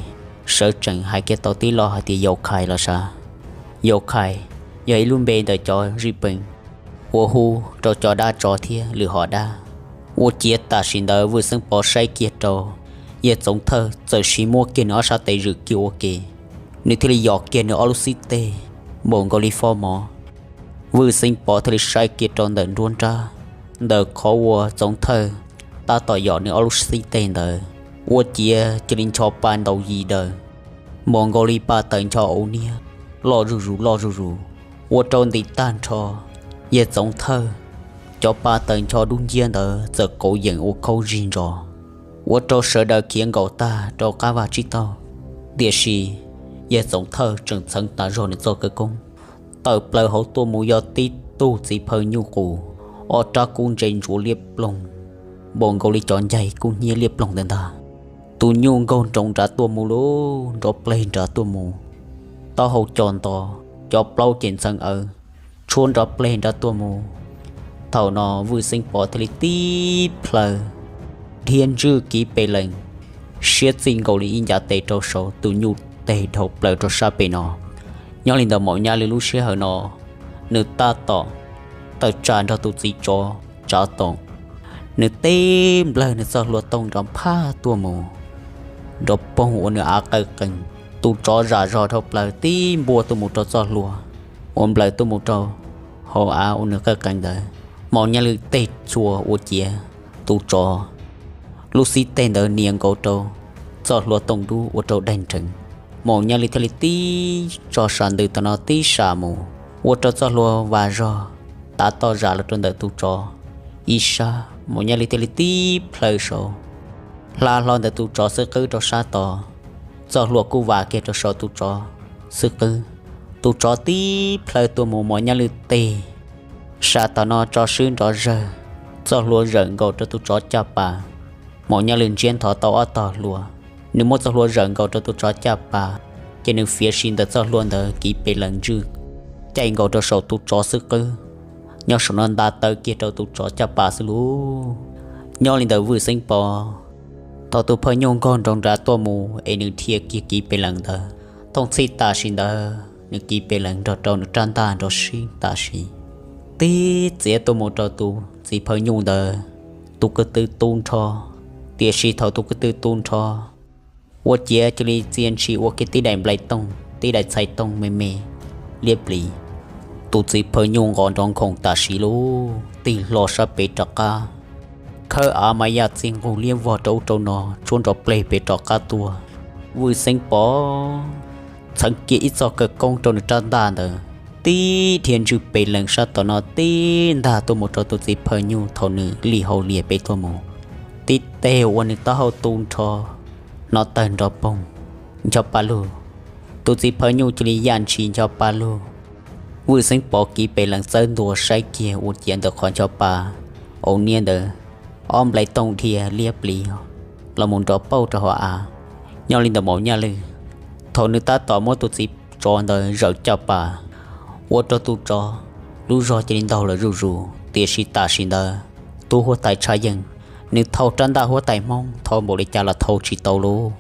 sawv tsees hais kiag tau tib lo hais tias Yau Khai los sav. Yau Khai yog ib lub npe ntawm cov zij pees uas hu rau cov dab tsov thiab lwm hom dab. Ua ciav tam sim ntawd Vwj Xeeb Pov saib kiag rau yawg Txoov Thawj txawm sis muab kiag nws ob sab tes zwm kiag ua ke, nws thiaj li yos kiag nws ob lub xib teg npaum nkaus li fob mov. Vwj Xeeb Pov thiaj li saib kiag rau ntawm nruab nrab, ntawm qhov uas Txoov Thawj tab tom yos nws ob lub xib teg ntawd, ua ciav cia li ncho pa ntaus yis daws, npaum nkaus li pa taws ncho auv niab, loj zuj zus loj zuj zus, ua rau ntim tag nrho yawg Txoov Thawj cov pa taws ncho dub nciab ntawd txawm qauv yeem ua khaub zig ntsos, ua rau sawv daws khiav nkaum tag rau qab vaj tsib taug. Tiam sis yawg Txoov Thawj tseem txheev tas zog nws txoj khawv koob, tawm plaws hauv tuaj mus yog tib tug txiv phaw nyuj qus, ob rab kub ntse ntsuav liab ploog, npaum nkaus li cov ncaig kub hnyiab liab ploog ntawd ntag. Tus nyuj nkaug nroos nrad tuaj mus lauj, nrov pleg nrad tuaj mus, taub hau co nto, cov plaub ces ntxeev awv, tshuab nrov pleg nrad tuaj mus. Thaum no Vwj Xeeb Pov thiaj li tib plhaw, dhia ntswj kiv pes lees, siab txij nkaus li ib ncav tes rau saud, tus nyuj teg dhau plaws rau sab pem no. Nyob li ntawd Maum Nyaj Lwm lub sij hawm no, nws tab tom tawm tsam nrog tus txiv tsov Tsav Toom, nws tib nplawg nws txoj hlua tooj nrov nphaj tuaj mus, nrov poog ua nws av qawj qees. Tus tsov zam zog dhau plaws tib npuaj tuaj mus rau txoj hlua, ua nplawm tuaj mus rau hauv av ua nws qawj qees ntawd, Maum Nyaj Lwm teg chua ua ciav tus tsov lub xib teg ntawd nias nkaus rau txoj hlua tooj dub ua rau daig nreev. Maum Nyaj Lwm thiaj li tib tso sam ntws tom no tib sam mus, ua rau txoj hlua vas zog tav toj zam los rau ntawm tus tsov ib sab. Maum Nyaj Lwm thiaj li tib plhaw saud hla hlo ntawm tus tsov xwb qwb rau sab tod, txoj hlua kuj vas kiag rau saum tus tsov xwb qwb. Tus tsov tib plhaw tuaj mus, Maum Nyaj Lwm teg sam tom no tso swb nrov zawg, txoj hlua zawm nkaus rau tus tsov caj pas. Maum Nyaj Lwm ntsiab nthov tau ob tog hlua, nws muab txoj hlua zawm nkaus rau tus tsov caj pas, ces nws fiav sim ntawm txoj hlua ntawd kiv pes lees ntswj caij nkaus rau saum tus tsov xwb qwb. Nyob saum no nta taw kiag rau tus tsov caj pas xwb lauj. Nyob li ntawd Vwj Xeeb Pov, thaum tus phawj nyuj nkaug nroos nrad tuaj mus es nws dhia kiag kiv pes lees ntawd, thooj txhij tam sim ntawd nws kiv pes lees nrog rau nws rab ntaj nrov sib tam sim, tib txiav tuaj mus rau tus txiv phawj nyuj ntawd tus ko tw tu nrho. Tiam sis thaum tus ko tw tu nrho, ua ciav cia li txia ntshis ua kiag tib daim nplai tooj tib daim txhais tooj me me liab plis. Tus txiv phawj nyuj nqos nrov nkhoos tam sim lauj, tig hlo sab pem rov qab, khawb av mas yaj txij nqug liab vog rau ub rau no tshuab nrov pleg pem rov qab tuaj. Vwj Xeeb Pov txheev kiag ib txoj kawg koob rau nws rab ntaj ntawd, tib dhia ntswj pes lees sab tom no tib ntag tuaj mus rau tus txiv phawj nyuj thaum nws li hauv lias pem tuaj mus, tib teg ua nws taub hau tu nrho, hnov tawg nrov poog, ncho pa lug. Tus txiv phawj nyuj cia li yaj ntshis ncho pa lug. Vwj Xeeb Pov kiv pes lees txawb ntua saib kiag ua ciav ntawm qhov ncho pa hauv niab ntawd, ob nplai tooj dhia liab plis los mus nrov pauj rau hauv av. Nyob li ntawd Maum Nyaj Lwm, thaum nws tab tom muab tus txiv tsov ntawd zawm caj pas, ua rau tus tsov lub zog cia li ntaug lawm zuj zus. Tiam sis tam sim ntawd tub huab tais Tshaj Yeej, nws thau rab ntaj huab tais Hmoob thau npaum li cas los thau tsis tau lauj.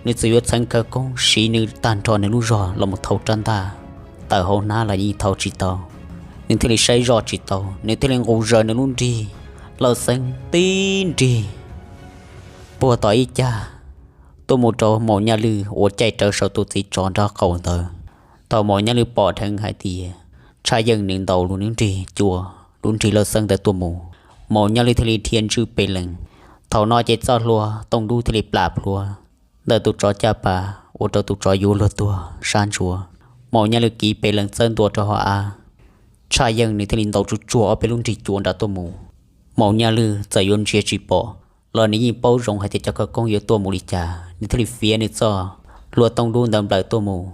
Nws txawm yuav txheev khawv koob siv nws tag nrho nws lub zog los mus thau rab ntaj tawm hauv hnab los yeej thau tsis tau. Nws thiaj li saib zoj tsis tau, nws thiaj li nqus zaws nws lub nrig lauj xeeb tib nrig puag tom ib cag tuaj mus rau Maum Nyaj Lwm uas caij rawv saum tus txiv tsov nraub qaum ntawd. Thaum Maum Nyaj Lwm pom dheev hais tias Tshaj Yeej nws ntaus lub nrig cua, lub nrig lauj xeeb ntawd tuaj mus, Maum Nyaj Lwm thiaj li dhia ntswj pes lees. Thaum no ces txoj hlua tooj dub thiaj li plam plhuav ntawm tus tsov caj pas ua rau tus tsov yuav luag tuag sab ntsuav. Maum Nyaj Lwm kiv pes lees txawb ntua rau hauv av, Tshaj Yeej nws thiaj li ntaus tsuj tsuag ob peb lub nrig cua nrad tuaj mus. Maum Nyaj Lwm txawm yuav ntsia tsis pom los nws yeej paub zoo hais tias cov khawv koob yuav tuaj mus li cas, nws thiaj li fiav nws txoj hlua tooj dub ntawd nplawm tuaj mus.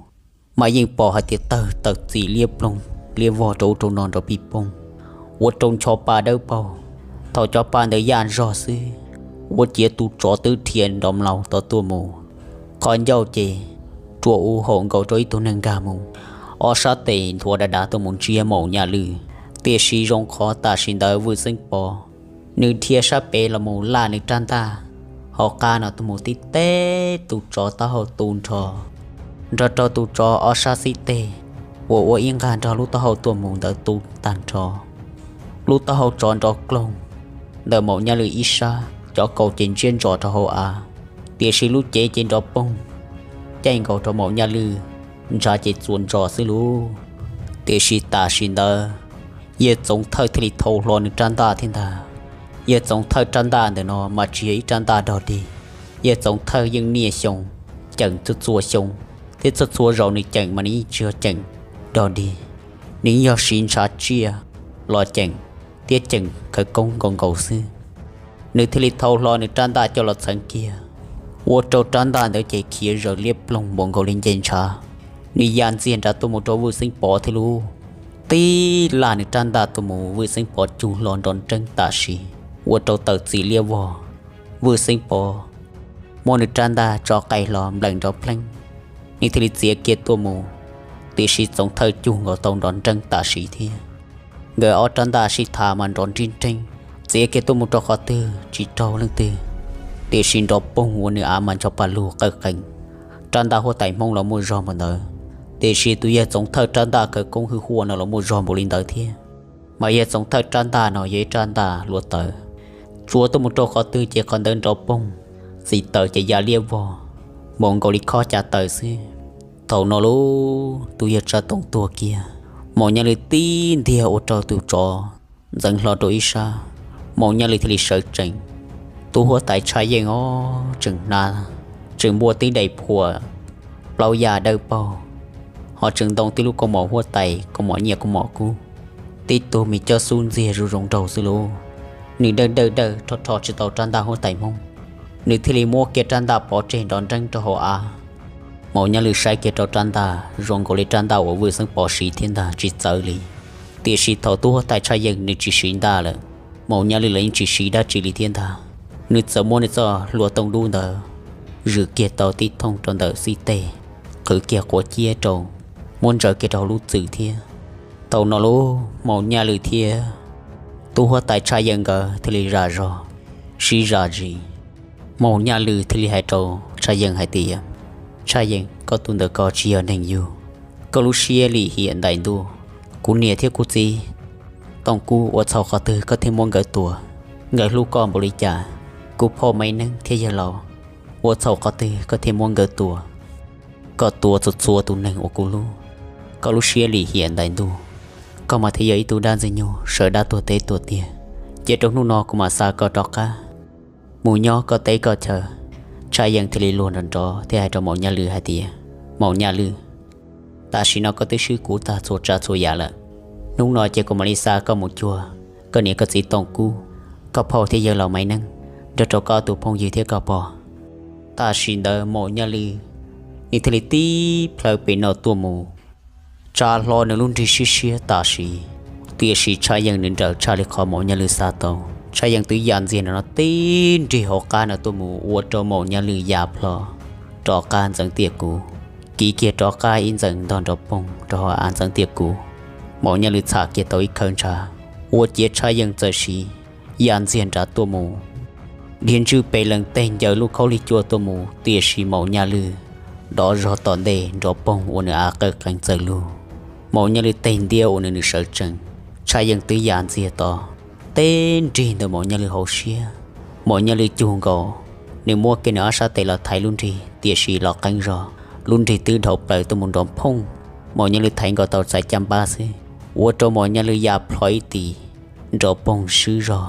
Mas yeej pom hais tias tawg tawm txim liab ploog liab vog rau ub rau no nrov pij poog, ua rau ncho pa dawb paug. Thaum cov pa ntawd yaj zog xwb, ua ciav tus tsov twb dhia nrov mlaus tod tuaj mus, qhov ncauj ces rua u haum nkaus rau ib tug neeg nkag mus, ob sab tes nthuav dav dav tuaj mus ntsiab Maum Nyaj Lwm. Tiam sis zoo qhov tam sim ntawd Vwj Xeeb Pov nws dhia sab pem los mus laj nws rab ntaj hauv qab no tuaj mus tib teg, tus tsov taub hau tu nrho, nrog rau tus tsov ob sab xib teg uas ua ib nqag nrog lub taub hau tuaj mus ntawd tu tag nrho. Lub taub hau tsov nrov kloog ntawm Maum Nyaj Lwm ib sab, cov kaus ces ntsiab ntsos rau hauv av, tiam sis lub cev ces nrov poog caij nkaus rau Maum Nyaj Lwm ntshav ces txuas ntsos xwb lauj. Tiam sis tam sim ntawd Yawg Txoov Thawj thiaj li thau hlo nws rab ntaj thiab ntag. Yawg Txoov Thawj rab ntaj ntawm no mas tsis yog ib rab ntaj dog dig. Yawg Txoov Thawj yeej niaj xyoo ceem txhua txhua xyoo, thiab txhua txhua zaus nws ceem mas nws yeej tsis yog ceem dog dig, nws yeej yog siv ntshav tsiaj los ceem, thiab ceem khawv koob nkaus nkaus xwb. Nws thiaj li thau hlo nws rab ntaj coj los txheev kiag, ua rau rab ntaj ntawd ces khiav zaws liab ploog npaum nkaus li nce ntshav. Nws ya ntxiag nrad tuaj mus rau Vwj Xeeb Pov thiab lauj, tib laj nws rab ntaj tuaj mus, Vwj Xeeb Pov cug hlo nrov nreeb tam sim, ua rau tawm txim liab vog. Vwj Xeeb Pov muab nws rab ntaj tso qaij hlo npleem nrov pleeb, nws thiaj li txiav kiag tuaj mus, tiam sis Txoov Thawj cug nkaus tau nrov nreeb tam sim thiab. Nkawd ob rab ntaj sib tha mas nrov nrib nreeb, txiav kiag tuaj mus rau qhov twg tsis raug leej twg, tiam sis nrov poog ua nws av mas ncho pa lug qawj qees. Rab ntaj huab tais Hmoob los muaj zog npaum ntawd, tiam sis tus Yawg Txoov Thawj rab ntaj khawv koob hwj huaj no los muaj zog npaum li ntawd thiab. Mas Yawg Txoov Thawj rab ntaj no yog ib rab ntaj hluav taws, tsuav tuaj mus rau qhov twg ces qhov ntawd nrov poog, txim taws ces ya liab vog, npaum nkaus li khob ca taws xwb. Thaum no lauj, tus Yawg Tsav Toom tuag kiag, Maum Nyaj Lwm tib ntiag ua rau tus tsov ntxeev hlo rau ib sab. Maum Nyaj Lwm thiaj li sawv tsees. Tub huab tais Tshaj Yeej ob tseem hnav, tseem npuaj tib daim phuam plaub yaj dawb paug, ho tseem ntoo tib lub kaus mom huab tais, kaus mom nyiaj kaus mom kub, tib tug me cob xub ntxiag zoo zoo nraug xwb lauj. Nws dawj dawj dawj rho rho tsis tau rab ntaj huab tais Hmoob, nws thiaj li muab kiag rab ntaj pov tseg nrov nreeb rau hauv av. Maum Nyaj Lwm saib kiag rau rab ntaj zoo nkaus li rab ntaj uas Vwj Xeeb Pov siv thiab ntag tsis txawv li. Tiam sis thaum tub huab tais Tshaj Yeej nws tsis siv ntaj lawm, Maum Nyaj Lwm los yeej tsis siv dab tsi li thiab ntag. Nws txawm muab nws txoj hlua tooj dub ntawd zwm kiag tau tib thooj rau ntawm xib teg, qhwv kiag quav ciab rau, muab ntsaws kiag rau hauv lub txwm thiab. Thaum no lauj, Maum Nyaj Lwm thiab tub huab tais Tshaj Yeej nkawd thiaj li zam zog sib zam zis. Maum Nyaj Lwm thiaj li hais rau Tshaj Yeej hais tias, Tshaj Yeej, koj tus ntawm ko tsis yog neeg yug, koj lub siab lim hiam ntais ntuj. Kuv niam thiab kuv txiv Tooj Kub ua txhaum qhov twg koj thiaj muab nkawd tua? Nkawd hlub koj npaum li cas? Kuv phauj Maiv Neeb thiab yawg laus ua txhaum qhov twg koj thiaj muab nkawd tua? Koj tua txhua txhua tus neeg uas kuv hlub, koj lub siab lim hiam ntais ntuj, koj mas thiaj yog ib tug dab ntxwg nyoog sawv dab tuag teb tuag tiag. Cia rau hnub no kuv mam xa koj rov qab mus nyob koj teb koj chaw. Tshaj Yeej thiaj li luag nrov nrov thiab hais rau Maum Nyaj Lwm hais tias, Maum Nyaj Lwm, tam sim no koj twb swb kuv tag txhua tsav txhua yam lawm. Hnub no ces kuv mam li xa koj mus cuag koj niam koj txiv Tooj Kub, koj phauj thiab yawg laus Maiv Neeb, nrog rau koj tus phooj ywg thiab koj pog. Tam sim ntawd Maum Nyaj Lwm nws thiaj li tib plhaw pem no tuaj mus, tsa hlo nws lub nrig siab siab tam sim. Tiam sis Tshaj Yeej nws nrawm tshaj li qhov Maum Nyaj Lwm xav tau. Tshaj Yeej twb ya ntxiag no tib nrig hauv qab no tuaj mus ua rau Maum Nyaj Lwm ya plho rov qab ntxeev tiaj kuv, kiv kiag rov qab ib ntxees ntog nrov poog rau hauv av ntxeev tiaj kuv. Maum Nyaj Lwm txham kiag tau ib khawv ntshav, ua ciav Tshaj Yeej txawm siv ya ntxiag nrad tuaj mus, dhia ntswj pes lees teg ncaws lub khaub lig cua tuaj mus, tiam sis Maum Nyaj Lwm dov zog tom ntej nrov poog ua nws av qawj qees txawm lug. Maum Nyaj Lwm teg ntiab ua nws nws sawv tsees, Tshaj Yeej twb ya ntxiag tod, tib nrig ntawm Maum Nyaj Lwm hauv siab. Maum Nyaj Lwm cug nkaus, nws muab kiag nws ob sab tes los thaiv lub nrig, tiam sis los qeeb zog, lub nrig twb dhau plaws tuaj mus nrov phooj. Maum Nyaj Lwm thaiv nkaus tau txais caj npab xwb, ua rau Maum Nyaj Lwm ya plho ib tis, nrov poog swb zog,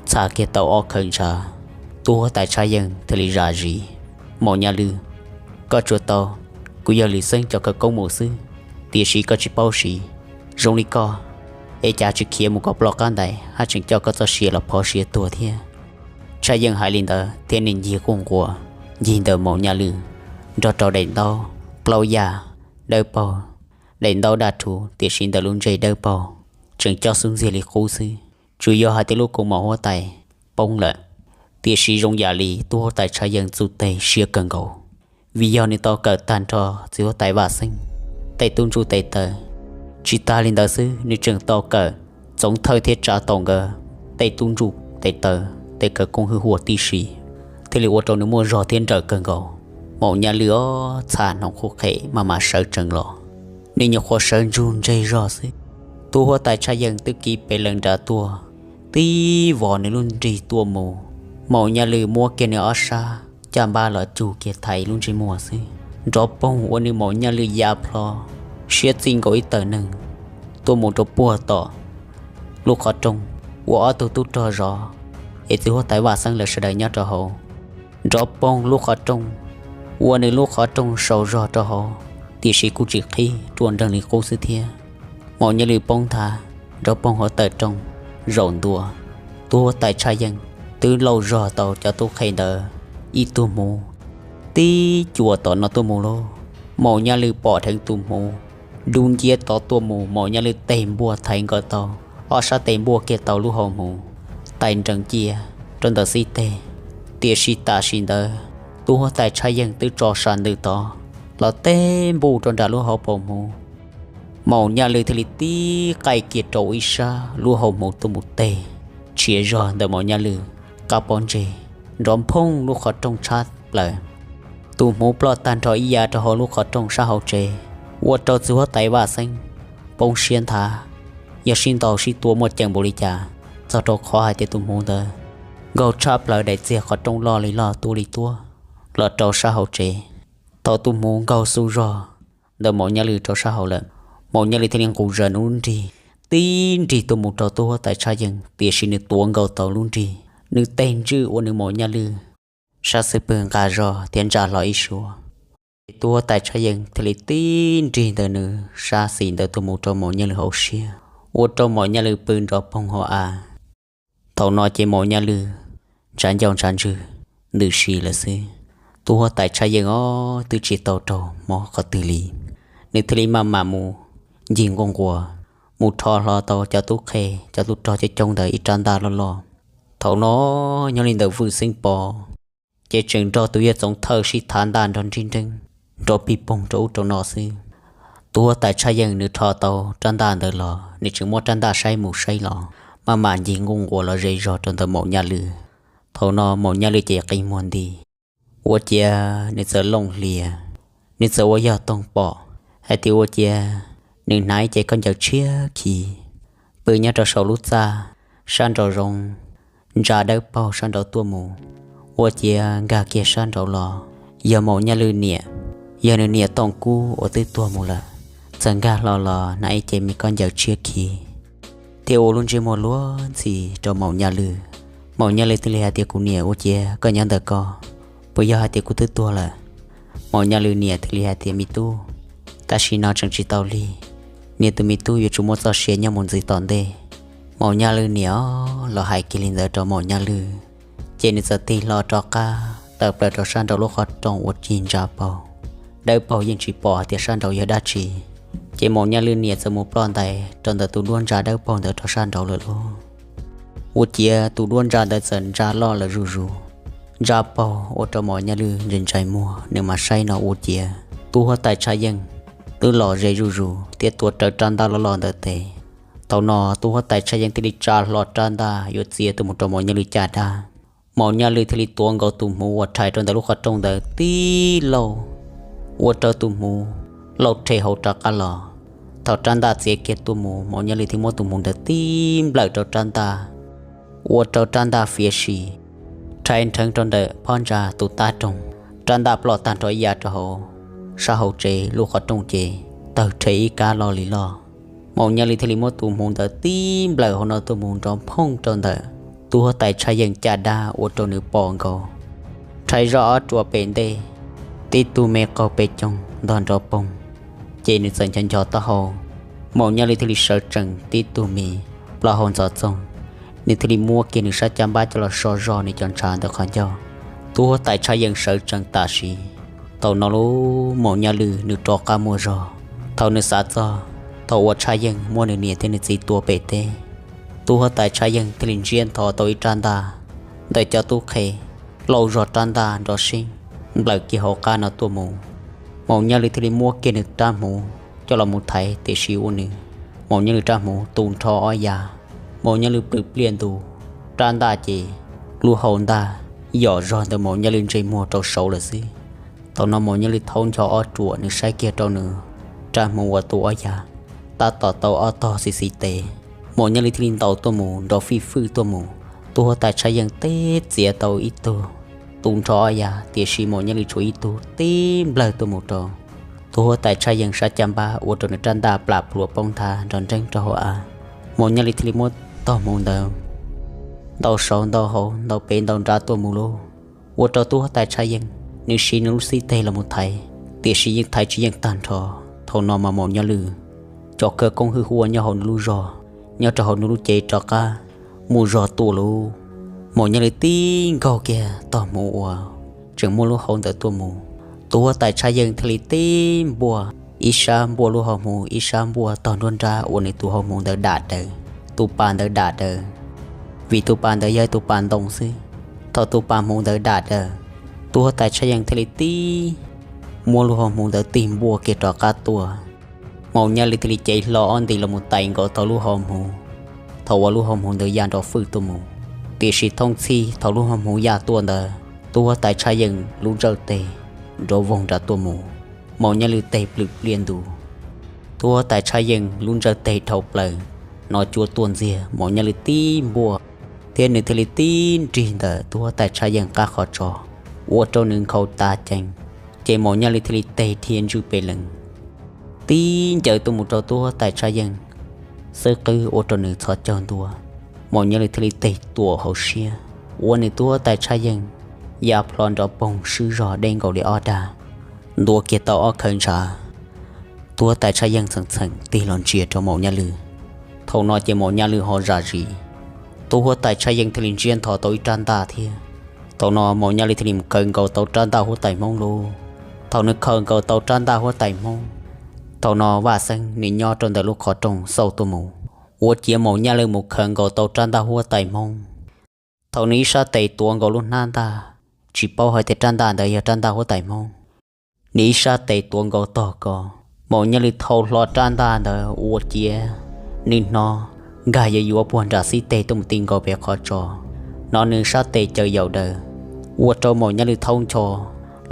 txham kiag tau ob khawv ntshav. Tub huab tais Tshaj Yeej thiaj li zam zis, Maum Nyaj Lwm, koj tsuas tau kuv yawg Lwm Xeeb cov khawv koob mus xwb, tiam sis koj tsis paub siv. Zoo li koj es cas tsis khiav mus koj ploj qab ntais haj tseem coj koj txoj sia los phov siav tuag thiab. Tshaj Yeej hais li ntawd thiab nws ncig quj nquas ncig ntawm Maum Nyaj Lwm, nrog rau daim ntaub plaub yaj dawb paug, daim ntaub daj rhuv tiam sis ntawm lub ntsej dawb paug, tseem cob xub ntxiag li qub xwb. Tsuas yog hais tias lub kaus mom huab tais poob lawm, tiam sis zoo yam li tub huab tais Tshaj Yeej txuj teg siab kawg nkaus, vim yog nws tau kawm tag nrho txiv huab tais Vaj Xeeb tej tub ntsuj tes taw. Tsis tas li ntawd xwb, nws tseem tau kawm txoov thawj thiab tsa taus nkawd tej tub ntsuj tes taw, tej khawv koob hwj huam tib si, thiaj li ua rau nws muaj zog thiab nrawm kawg nkaus. Maum Nyaj Lwm ob txham hnoos qhuj qhem maj mam sawv tsees los, nws nyuam qhuav sawv ntsug ntseg zog xwb, tub huab tais Tshaj Yeej twb kiv pes lees nrad tuaj, tib vos nws lub nrig tuaj mus. Maum Nyaj Lwm muab kiag nws ob sab caj npab los cug kiag thaiv lub ntsej muag xwb, nrov poog ua nws Maum Nyaj Lwm ya plho, siab txij nkaus ib tawm neeg tuaj mus rau puag tom lub qhov rooj uas ob tug tub rog zov es txiv huab tais Vaj Xeeb lawv sawv daws nyob rau hauv. Nrov poog lub qhov rooj, ua nws lub qhov rooj sau zog rau hauv, tiam sis kuj tsis qhib, ruaj nreeg li qub xwb thiab. Maum Nyaj Lwm poob nthav, nrov poog hauv tawm rooj zaum ntua. Tub huab tais Tshaj Yeej twb lauj zog tau cov tub qhe ntawd ib tug hmuv tib cuam tom no tuaj mus lauj. Maum Nyaj Lwm pom dheev tus hmuv dub nciab tod tuaj mus, Maum Nyaj Lwm teg npuaj thaiv nkaus tau, ob sab tes npuaj kiag tau lub hau hmuv, tais nrees cia rau ntawm xib teg. Tiam sis tam sim ntawd tub huab tais Tshaj Yeej twb tso sam ntws tod los teb npuj rau nram lub hauv paus hmuv. Maum Nyaj Lwm thiaj li tib qaij kiag rau ib sab lub hau hmuv tuaj mus teg, tshiav zog ntawm Maum Nyaj Lwm qab pob ntseg, nrov nphooj lub qhov rooj tshab plaws. Tus hmuv ploj tag nrho ib yav rau hauv lub qhov rooj sab hauv tsev, ua rau txiv huab tais Vaj Xeeb poob siab nthav, yog sib ntaus sib tua muaj ceem npaum li cas, txog rau qhov hais tias tus hmuv ntawd nkaug tshab plaws daim txiag qhov rooj loj li loj tuab li tuab los rau sab hauv tsev. Thaum tus hmuv nkaug xu zog ntawm Maum Nyaj Lwm rau sab hauv lawm, Maum Nyaj Lwj thiaj li nqus zaws nws lub nrig, tib nrig tuaj mus rau tub huab tais Tshaj Yeej, tiam sis nws tuav nkaus tau lub nrig, nws tes ntswj ua nws Maum Nyaj Lwj sab xub pwg nqa zog thiab ntsa hlo ib suab. Ces tub huab tais Tshaj Yeej thiaj li tib nrig ntawm nws sab xis ntawd tuaj mus rau Maum Nyaj Lwj hauv siab, ua rau Maum Nyaj Lwj pw nrov poog hauv av. Thaum no ces Maum Nyaj Lwj ntshav ncauj ntshav ntswg ntws si lawm xwb. Tub huab tais Tshaj Yeej ob twb tsis tau raug mob qhov twg li, nws thiaj li maj mam mus ncig nquj nquas, mus rho hlo tau cov tub qhe, cov tub rog coob coob ntawd ib rab ntaj loj loj. Thaum no nyob li ntawm Vwj Xeeb Pov ces tseem nrog tus yawg Txoov Thawj sib thav ntaj nrog nrib nreeb, nrov pig poog rau ub rau no xwb. Tub huab tais Tshaj Yeej nws rho tau rab ntaj ntawd los, nws tseem muab rab ntaj saib mus saib los, maj mam ncig nquj nquas los ze zog rau ntawm Maum Nyaj Lwj. Thaum no Maum Nyaj Lwj ces qi muag nti, ua ciav nws txawm looj hlias, nws txawm ua yog toog pom hais tias ua ciav nws hnav ib ce khaub ncaws tshiab khiv pw nyob rau saum lub txaj sab nraud zoov, ntsa dawb paug sab nraud tuaj mus, ua ciav nkag kiag sab nraud los yog Maum Nyaj Lwj niam, yog nws niam Tooj Kub uas twb tuag mus lawm, txawm nkag hlo los hnav ib ce me khaub ncaws tshiab khiv thiab ua lub ntsej muag luag ntxhi rau Maum Nyaj Lwj. Maum Nyaj Lwj thiaj li hais tias, kuv niam, ua ciav koj nyob ntawm ko, puas yog hais tias kuv twb tuag lawm? Maum Nyaj Lwj niam thiaj li hais tias, me tub, tam sim no tseem tsis tau lig, niag tus me tub yuav tsum muaj txoj sia nyob mus ntxiv tom ntej. Maum Nyaj Lwj niam los hais kiag li ntawd rau Maum Nyaj Lwj, ces nws txawm tig hlo rov qab tawm plaws rau sab nraum lub qhov rooj ua cig ntsa paug, dawb paug yeej tsis pom hais tias sab nraud yog dab tsi. Ces Maum Nyaj Lwj niam txawm mus ploj ntais rau ntawm tus duab ntsa dawb paug ntawd rau sab nraud lawm lauj. Ua ciav tus duab ntsa ntawd txawm ntsa loj lawm zuj zus, ntsa paug ua rau Maum Nyaj Lwj ntshai ntshai muag, nws mas saib no ua ciav tub huab tais Tshaj Yeej twb los ze zuj zus thiab tuav rawv rab ntaj loj loj ntawd tes. Thaum no tub huab tais Tshaj Yeej thiaj li tsa hlo rab ntaj yuav txiav tuaj mus rau Maum Nyaj Lwj caj dab. Maum Nyaj Lwj thiaj li tuav nkaus tus hmuv uas rhais rau ntawm lub qhov rooj ntawd tib lauj, ua rau tus hmuv lauj rhe hauv rov qab los. Thaum rab ntaj txiav kiag tuaj mus, Maum Nyaj Lwj thiaj muab tus hmuv ntawd tib nplawm rau rab ntaj, ua rau rab ntaj fiav si rhais nrheev rau ntawm phab ntsa tus tab roog. Rab ntaj ploj tag nrho ib yav rau hauv sab hauv tsev, lub qhov rooj ces tawg rhe ib kab loj li loj. Maum Nyaj Lwj thiaj li muab tus hmuv ntawd tib nplawm hauv no tuaj mus nrov phooj rau ntawm tub huab tais Tshaj Yeej caj dab ua rau nws pom nkaus rhais zoj ob ruam pem ntej, tib tug me qaug pes coog ntog nrov poog, ces nws txawm nco nco taub hau. Maum Nyaj Lwj thiaj li sawv tsees tib tug me plaub hau ntxov txoog, nws thiaj li muab kiag nws sab caj npab coj los so zog nws cov ntshav ntawm qhov ncauj. Tub huab tais Tshaj Yeej sawv tsees tam sim, thaum no lub Maum Nyaj Lwj nws rov qab muaj zog. Thaum nws xav txog thaum uas Tshaj Yeej muab nws niam thiab nws txiv tua pem teb, tub huab tais Tshaj Yeej thiaj li ntsiab ntho tau ib rab ntaj ntawm cov tub qhe, lauj zog rab ntaj nrov seeb nplawm kiag hauv qab no tuaj mus. Maum Nyaj Lwj thiaj li muab kiag nws rab hmuv coj los mus thaiv, tiam sis ua nws Maum Nyaj Lwj rab hmuv tu nrho ob yav. Maum Nyaj Lwj plhws pliaj ntus, rab ntaj ces lub hau ntaj yom zog ntawm Maum Nyaj Lwj ntsej muag rau saud lawm xwb. Thaum no Maum Nyaj Lwj thaub ncho ob ruam, nws saib kiag rau nws rab hmuv uas tu ob yav, tab tom tau ob tog xis xis tes. Maum Nyaj Lwj thiaj li ntaus tuaj mus nrov fij fwj tuaj mus. Tub huab tais Tshaj Yeej teb txiav tau ib tug tu nrho ob yav, tiam sis Maum Nyaj Lwj tshuav ib tug tib nplawg tuaj mus rau tub huab tais Tshaj Yeej sab caj npab, ua rau nws rab ntaj plam plhuav poob nthav nrov nreeb rau hauv av. Maum Nyaj Lwj thiaj li muab tog hmuv ntawd ntaus saud ntaus hauv ntaus pem ntaus nrad tuaj mus lauj, ua rau tub huab tais Tshaj Yeej nws siv nws lub xib teg los mus thaiv, tiam sis yeej thaiv tsis yeej tag nrho. Thaum no mas Maum Nyaj Lwj cov khawv koob hwj huam nyob hauv nws lub zog, nyob rau hauv nws lub cev rov qab mus zog tuaj lauj. Maum Nyaj Lwj tib nkaug kiag tog hmuv uas tseem muaj lub hau ntawd tuaj mus, tub huab tais Tshaj Yeej thiaj li tib npuaj, ib sab npuaj lub hau hmuv, ib sab npuaj tog nruab nrab uas nws tus hau hmuv ntawd dam daws, tus pas ntawd dam daws, vim tus pas ntawd yog tus pas ntoo xwb. Thaum tus pas hmuv ntawd dam daws, tub huab tais Tshaj Yeej thiaj li tib muab lub hau hmuv ntawd tig npuaj kiag rov qab tuaj. Maum Nyaj Lwj thiaj li cev hlo ob nti los mus tais nkaus tau lub hau hmuv, thaum uas lub hau hmuv ntawd ya nrov fwj tuaj mus. Tiam sis thooj txhij thaum lub hau hmuv ya tuaj ntawd, tub huab tais Tshaj Yeej lub ntsawj teg nrov voog nram tuaj mus, Maum Nyaj Lwj teg plhws pliaj ntus. Tub huab tais Tshaj Yeej lub ntsawj teg dhau plaws, nov cuab tuaj ntxiag, Maum Nyaj Lwj tib npuaj thiab nws thiaj li tib nrig ntawm tub huab tais Tshaj Yeej qab qhov tso, ua rau nws nkhaus tas cees, ces Maum Nyaj Lwj thiaj li teg dhia ntswj pes lees. tib ncaws tuaj mus rau tub huab tais Tshaj Yeej xwb qwb ua rau nws txhos caug ntua. Maum Nyaj Lwj thiaj li tes tuam hauv siab, ua nws tub huab tais Tshaj Yeej ya plho nrov poog swb zog deb nkaus li ob dag, ntua kiag tau ob khawv ntshav. Tub huab tais Tshaj Yeej txheem txheem tig los ntsia rau Maum Nyaj Lwj. Thaum no ces Maum Nyaj Lwj ho zam zis, tub huab tais Tshaj Yeej thiaj li ntsiab ntho tau ib rab ntaj thiab. Thaum no Maum Nyaj Lwj thiaj li mus khaws nkaus tau rab ntaj huab tais Hmoob lauj. Thaum nws khaws nkaus tau rab ntaj huab tais Hmoob, thaum no Vaj Xeeb nws nyob rau ntawm lub qhov rooj xauj tuaj mus, ua ciav Maum Nyaj Lwj mus khaws nkaus tau rab ntaj huab tais Hmoob. Thaum nws ib sab tes tuav nkaus lub hnab ntaj, tsis paub hais tias rab ntaj ntawd yog rab ntaj huab tais Hmoob. Nws ib sab tes tuav nkaus tog ko, Maum Nyaj Lwj thau hlo rab ntaj ntawd ua ciav nws hnov nkag yuav yuav puag nram xib teg tuaj mus ti nkaus pem qhov tso, hnov nws sab tes caws yaum daws, ua rau Maum Nyaj Lwj thaub ncho,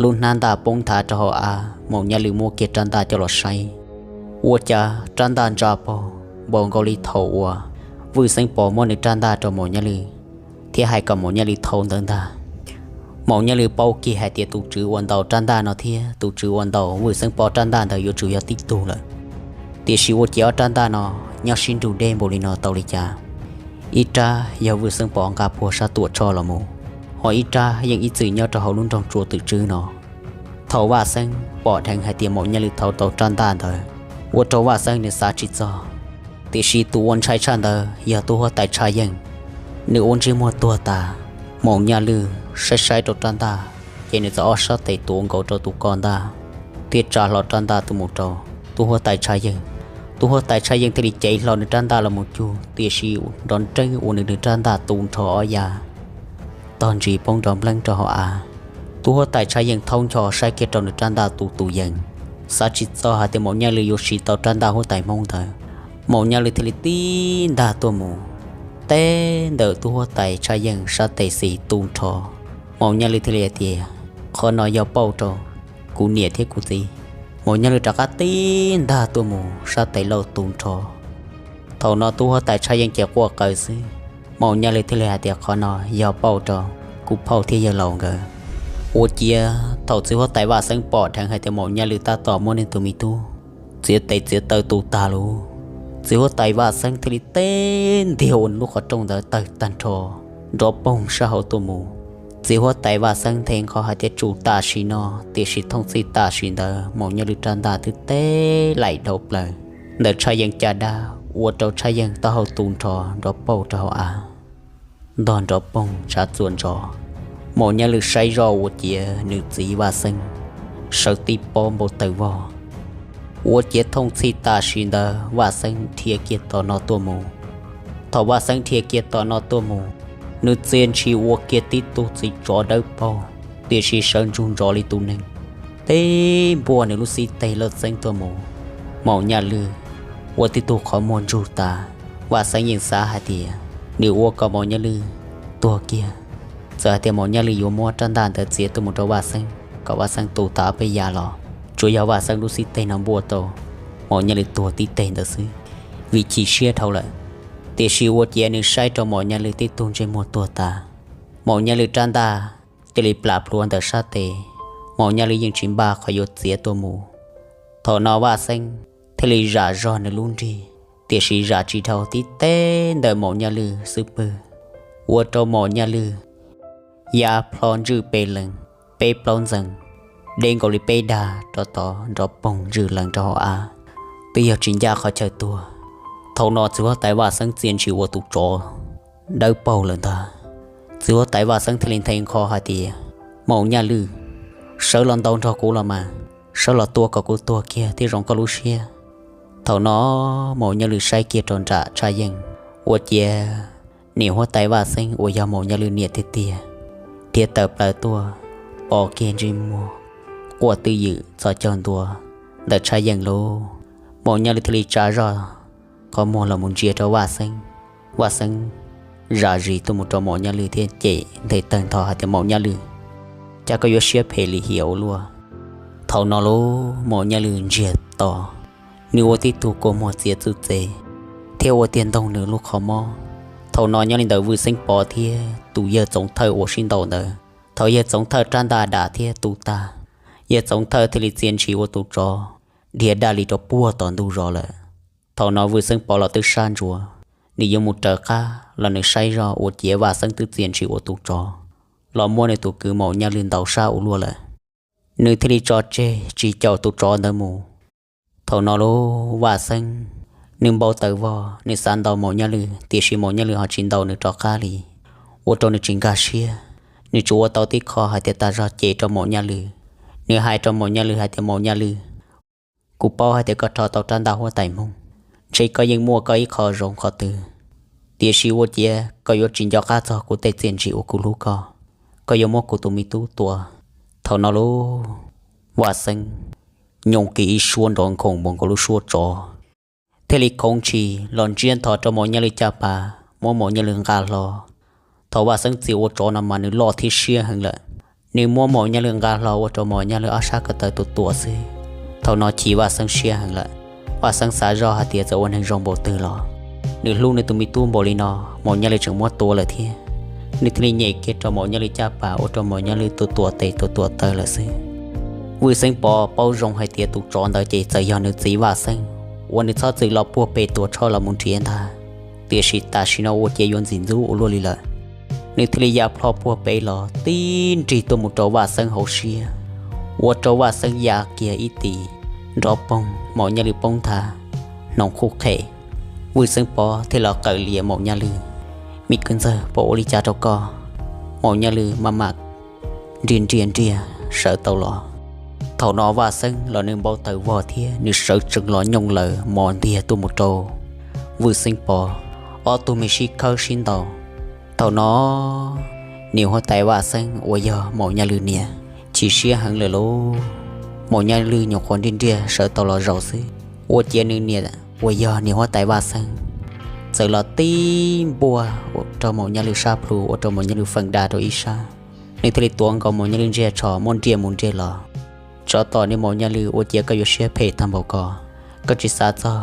lub hnab ntaj poob nthav rau hauv av. Maum Nyaj Lwj muab kiag rab ntaj coj los saib, ua cas rab ntaj ntsa paug npaum nkaus li thaum uas Vwj Xeeb Pov muab nws rab ntaj rau Maum Nyaj Lwj thiab hais kom Maum Nyaj Lwj thau ntawd ntag. Maum Nyaj Lwj paub kiag hais tias tus tswv uas ntaus rab ntaj no thiab tus tswv uas ntaus Vwj Xeeb Pov rab ntaj ntawd yuav tsum yog tib tug lawm. Tiam sis ua ciav ob rab ntaj no nyob sib nrug deb npaum li no tau li cas? Ib rab yog Vwj Xeeb Pov nqa puag sab Tuam Tshoj los mus, ho ib rab yeej ib txwm nyob rau hauv lub nroog Tsua Twm Tswb no. Thaum Vaj Xeeb pom dheev hais tias Maum Nyaj Lwj thau tau rab ntaj ntawd, ua rau Vaj Xeeb nws xav tsis txog. Tiam sis tus ua ntshai tshaj ntawd yog tub huab tais Tshaj Yeej, nws ua ntsej muag tuag tas. Maum Nyaj Lwj saib saib rau rab ntaj, ces nws txawm ob sab tes tuav nkaus rau tus ko ntaj thiab tsa hlo rab ntaj tuaj mus rau tub huab tais Tshaj Yeej. Tub huab tais Tshaj Yeej thiaj li cev hlo nws rab ntaj los mus cug, tiam sis nrov nreeb ua nws nws rab ntaj tu nrho ob yav, tog ntsis poob nrov npleeb rau hauv av. Tub huab tais Tshaj Yeej thaub ncho saib kiag rau nws rab ntaj tu tus yees, xav tsis txog hais tias Maum Nyaj Lwj yuav siv tau rab ntaj huab tais Hmoob ntawd. Maum Nyaj Lwj thiaj li tib ntaj tuaj mus teb ntawm tub huab tais Tshaj Yeej sab tes xis tu nrho. Maum Nyaj Lwj thiaj li hais tias, qhov no yog pauj rau kuv niam thiab kuv txiv. Maum Nyaj Lwj rov qab tib ntaj tuaj mus sab tes lauj tu nrho. Thaum no tub huab tais Tshaj Yeej ces quaj qw xwb. Maum Nyaj Lwj thiaj li hais tias qhov no yog pauj rau kuv phauj thiab yawg laus nkawd. Ua ciav thaum txiv huab tais Vaj Xeeb pom dheev hais tias Maum Nyaj Lwj tab tom muab nws tus me tub txiav tes txiav taw tu tag lawm, txiv huab tais Vaj Xeeb thiaj li teb ntiag ua nws lub qhov rooj ntawd tawg tag nrho, nrov poog sab hauv tuaj mus. Txiv huab tais Vaj Xeeb nthe nqho hais tias tsum tam sim no, tiam sis thooj txhij tam sim ntawd Maum Nyaj Lwj rab ntaj twb teb laim dhau plaws ntawm Tshaj Yeej caj dab, ua rau Tshaj Yeej taub hau tu nrho nrov pauj rau hauv av, ntog nrov poog ntshav txuas ntsos. Maum Nyaj Lwj saib zoj ua ciav nws txiv Vaj Xeeb sawv tib pob npau taws vog. Ua ciav thooj txhij tam sim ntawd Vaj Xeeb dhia kiag tom no tuaj mus. Thaum Vaj Xeeb dhia kiag tom no tuaj mus, nws txia ntshis ua kiag tib tug txiv tsov dawb paug, tiam sis sawv ntsug ntsos li tus neeg, teb npuaj nws lub xib teg lawj txeeb tuaj mus. Maum Nyaj Lwj ua tib tug qhov muag ntsug tas. Vaj Xeeb yeej xav hais tias nws ua kom Maum Nyaj Lwj tuag kiag. Txawm hais tias Maum Nyaj Lwj yuav muab rab ntaj ntawd txiav tuaj mus rau Vaj Xeeb kom Vaj Xeeb tu tas ob peb yav los, tsuas yog Vaj Xeeb lub xib teg no npuaj tau Maum Nyaj Lwj tuag tib teg ntawd xwb, vim chim siab dhau lawm. Tiam sis ua ciav nws saib rau Maum Nyaj Lwj tib tug ntsej muag tuag tas, Maum Nyaj Lwj rab ntaj thiaj li plam plhuav ntawm sab tes. Maum Nyaj Lwj yeej tsis npaj qhov yuav txiav tuaj mus. Thaum no Vaj Xeeb thiaj li zam zog nws lub nrig, tiam sis zam tsis dhau, tib teb ntawm Maum Nyaj Lwj xub pwg, ua rau Maum Nyaj Lwj ya plho ntswj pes lees, peb plaub ntxees, deb nkaus li peb dag rov tod nrov poog ntswj lees rau hauv av, twb yog tsis ncaj qhov chaw tuag. Thaum no txiv huab tais Vaj Xeeb txia ntshis ua tus tsov dawb paug lawm ntag. Txiv huab tais Vaj Xeeb thiaj li nthe nqho hais tias, Maum Nyaj Lwj, sawv los ntaus nrog kuv los mas, sawv los tua kom kuv tuag kiag thiaj zoo koj lub siab. Thaum no Maum Nyaj Lwj saib kiag rau nram Tshaj Yeej, ua ciav niam huab tais Vaj Xeeb uas yog Maum Nyaj Lwj niam tiag tiag, dhia tawm plaws tuaj, pom kiag ntsej muag quaj twj ywm txhos caug ntua ntawm Tshaj Yeej lauj. Maum Nyaj Lwj thiaj li tsa zog qhov muag los mus ntsia rau Vaj Xeeb. Vaj Xeeb zam zis tuaj mus rau Maum Nyaj Lwj thiab cem nthe tawg ntho hais tias, Maum Nyaj Lwj, cas koj yuav siab phem lim hiam ua luaj? Thaum no lauj Maum Nyaj Lwj ntsiag to, nws ua tib tug kua muag txiav txwj txev thiab ua tiag ntoog nws lub qhov mob. Thaum no nyob li ntawm Vwj Xeeb Pov thiab tus yawg txoov thawj uas sib ntaus ntawd, thaum yawg txoov thawj rab ntaj dam thiab tu tag, yawg txoov thawj thiaj li txia ntshis ua tus tsov dhia daj li rau puag tom ntug zos lawm. Thaum no Vwj Xeeb Pov los twb sab ntsuav, nws yuav mus raws qab los nws saib zoj ua ciav Vaj Xeeb twb txia ntshis ua tus tsov los muab nws tus kwv Maum Nyaj Lwj ntaus sab ua luaj lawm. Nws thiaj li tso tseg tsis caum tus tsov ntawd mus. Thaum no lub Vaj Xeeb nws npau taws vog, nws xav ntaus Maum Nyaj Lwj tiam sis Maum Nyaj Lwj ho tsis ntaus nws rov qab li, ua rau nws tsis nkag siab. Nws tsuas ua tau tib qho hais tias tas zog cem rau Maum Nyaj Lwj. Nws hais rau Maum Nyaj Lwj hais tias, Maum Nyaj Lwj, kuv paub hais tias koj rho tau rab ntaj huab tais Hmoob, ntshe koj yeej muaj koj ib qho zoo qhov twg, tiam sis ua ciav koj yuav tsis nco qab txog kuv tej txiaj ntsim uas kuv hlub koj, koj yuav muab kuv tus me tub tua. Thaum no lub Vaj Xeeb nyooj kiag ib suab nrov nkhoos npaum nkaus lub suab tsov, thiaj li khoov ntshis los ntsiab nthos rau Maum Nyaj Lwj caj pas, muab Maum Nyaj Lwj nqa hlo. Thaum Vaj Xeeb txia ua tsov no mas nws loj thiab siab heev lawm. Nws muab Maum Nyaj Lwj nqa hlo ua rau Maum Nyaj Lwj ob sab ko taw tua tua xwb. Thaum no chim Vaj Xeeb siab heev lawm. Vaj Xeeb xav zoj hais tias txawm ua neeg zoo npaum twg los nws hlub nws tus me tub npaum li no, Maum Nyaj Lwj tseem muab tua lawm thiab. Nws thiaj li nyem kiag rau Maum Nyaj Lwj caj pas ua rau Maum Nyaj Lwj tua tua tes tua tua taw lawm xwb. Vwj Xeeb Pov paub zoo hais tias tus tsov ntawd ces txawm yog nws txiv Vaj Xeeb uas nws txhob txwm los puag pem tuam tshoj los mus nrhiav ntag, tiam sis tam sim no ua ciav yuav ntxim ntxub ua luaj li lawm. Nws thiaj li ya plho puag pem los tib nrig tuaj mus rau Vaj Xeeb hauv siab, ua rau Vaj Xeeb ya kiag ib tis nrov poog, Maum Nyaj Lwj poob nthav hnoos qhuj qhem. Vwj Xeeb Pov thiaj los qawm lias Maum Nyaj Lwj, Me kwv ntxawg, puas ua li cas rau koj? Maum Nyaj Lwj maj mam nriag nriag nriag sawv tau los. Thaum no Vaj Xeeb los nws npau taws vog thiab nws sawv tsees los nyooj laws mos ntiag tuaj mus rau Vwj Xeeb Pov ob tug me sib khawb sib ntaus. Thaum no niam huab tais Vaj Xeeb uas yog Maum Nyaj Lwj niam chim siab heev lawm lauj. Maum Nyaj Lwj nyuam qhuav nriag nriag sawv tau los zaum xwb, ua ciav nws niam uas yog niam huab tais Vaj Xeeb txawm los tib npuaj rau Maum Nyaj Lwj sab plhu ua rau Maum Nyaj Lwj feem da rau ib sab. Nws thiaj li tuav nkaus Maum Nyaj Lwj ntsej tsho muab nriag mus nriag los. Tsov tom, niag Maum Nyaj Lwj, ua ciav koj yuav siab phem tag npaum ko? Koj tsis xav txog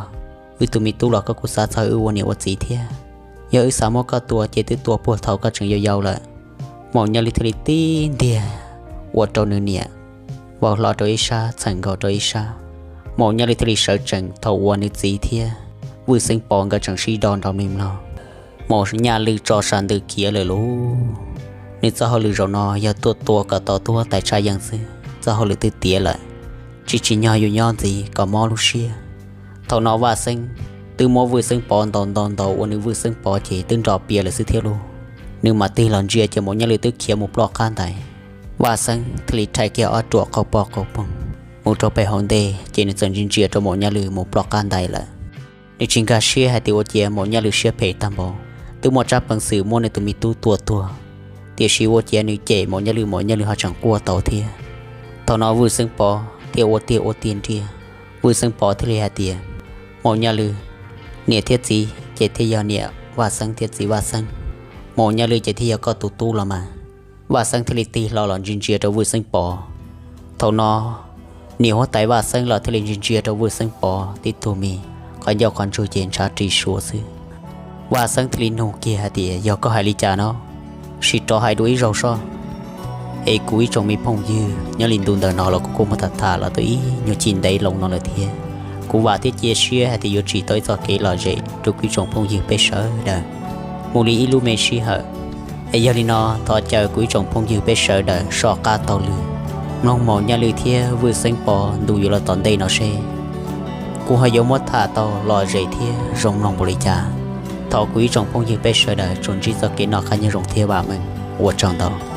wb tus me tub los koj kuj xav txog wb ua niam ua txiv thiab. Yog wb xav muab koj tua ces twb tua puag thaum koj tseem yau yau lawm. Maum Nyaj Lwj thiaj li tib ntiag ua rau nws niam vau hlo rau ib sab, txheem nkaus rau ib sab. Maum Nyaj Lwj thiaj li sawv tsees thaum uas nws txiv thiab Vwj Xeeb Pov nkawd tseem sib do nrov mlig mlog. Maum Nyaj Lwj tso sam ntws khiav lawm lauj. Nws txoj hauj lwm zaum no yog tuaj tua kom tau tub huab tais Tshaj Yeej xwb, txoj hauj lwm twb tiav lawm, tsis tsim nyog yus nyob ntxiv kom mob lub siab. Thaum no Vaj Xeeb twb muab Vwj Xeeb Pov ntaus ntaus ntaus ua nws Vwj Xeeb Pov ces twb nrov pias lawm xwb thiab lauj. Nws mam tig los ntsia ces Maum Nyaj Lwj twb khiav mus ploj qab ntais. Vaj Xeeb thiaj li rhais kiag ob ruam qaug poj qaug poog mus rau pem hauv ntej, ces nws txawm ntsia ntsia rau Maum Nyaj Lwj mus ploj qab ntais lawm. Nws tsis nkag siab hais tias ua ciav Maum Nyaj Lwj siab phem tag npaum, twb muaj tsab peev xwm muab nws tus me tub tua tuag, tiam sis ua ciav nws cem Maum Nyaj Lwj, Maum Nyaj Lwj ho tseem quaj tau thiab. Thaum no Vwj Xeeb Pov thiaj ua tiag ua tiag nriag. Vwj Xeeb Pov thiaj li hais tias, Maum Nyaj Lwj, niam thiab txiv ces thiaj yog niam Vaj Xeeb thiab txiv Vaj Xeeb, Maum Nyaj Lwj ces thiaj yog koj tus tub los mas. Vaj Xeeb thiaj li tig hlo los ntsia ntsia rau Vwj Xeeb Pov. Thaum no niam huab tais Vaj Xeeb los thiaj li ntsia ntsia rau Vwj Xeeb Pov tib tug me qhov ncauj qhov ntswg ces ntshav ris suav xwb. Vaj Xeeb thiaj li nug kiag hais tias, Yog koj hais li cas no? Sim rov hais dua ib zaug soj. Es kuv ib tsoom me phooj ywg, nyob li ntu ntawm no los kuv kuj muab tham tham los tau ib nyuag chim ntev loo no lawm thiab. Kuv vam thiab cia siab hais tias yuav tsim tau ib txoj kev lom zem rau kuv ib tsoom phooj ywg peb sawv daws mus li ib lub me sij hawm. Es yog li no, thov caw kuv ib tsoom phooj ywg peb sawv daws soj qab taug lw mloog Maum Nyaj Lwj thiab Vwj Xeeb Pov ntu yuav los tom ntej no seb kuv ho yuav muab tham tau lom zem thiab zoo mloog npaum li cas. Thov kuv ib tsoom phooj ywg peb sawv daws tsuas ntsib txoj kev noj qab nyob zoo thiab vam meej, ua tsaug ntau.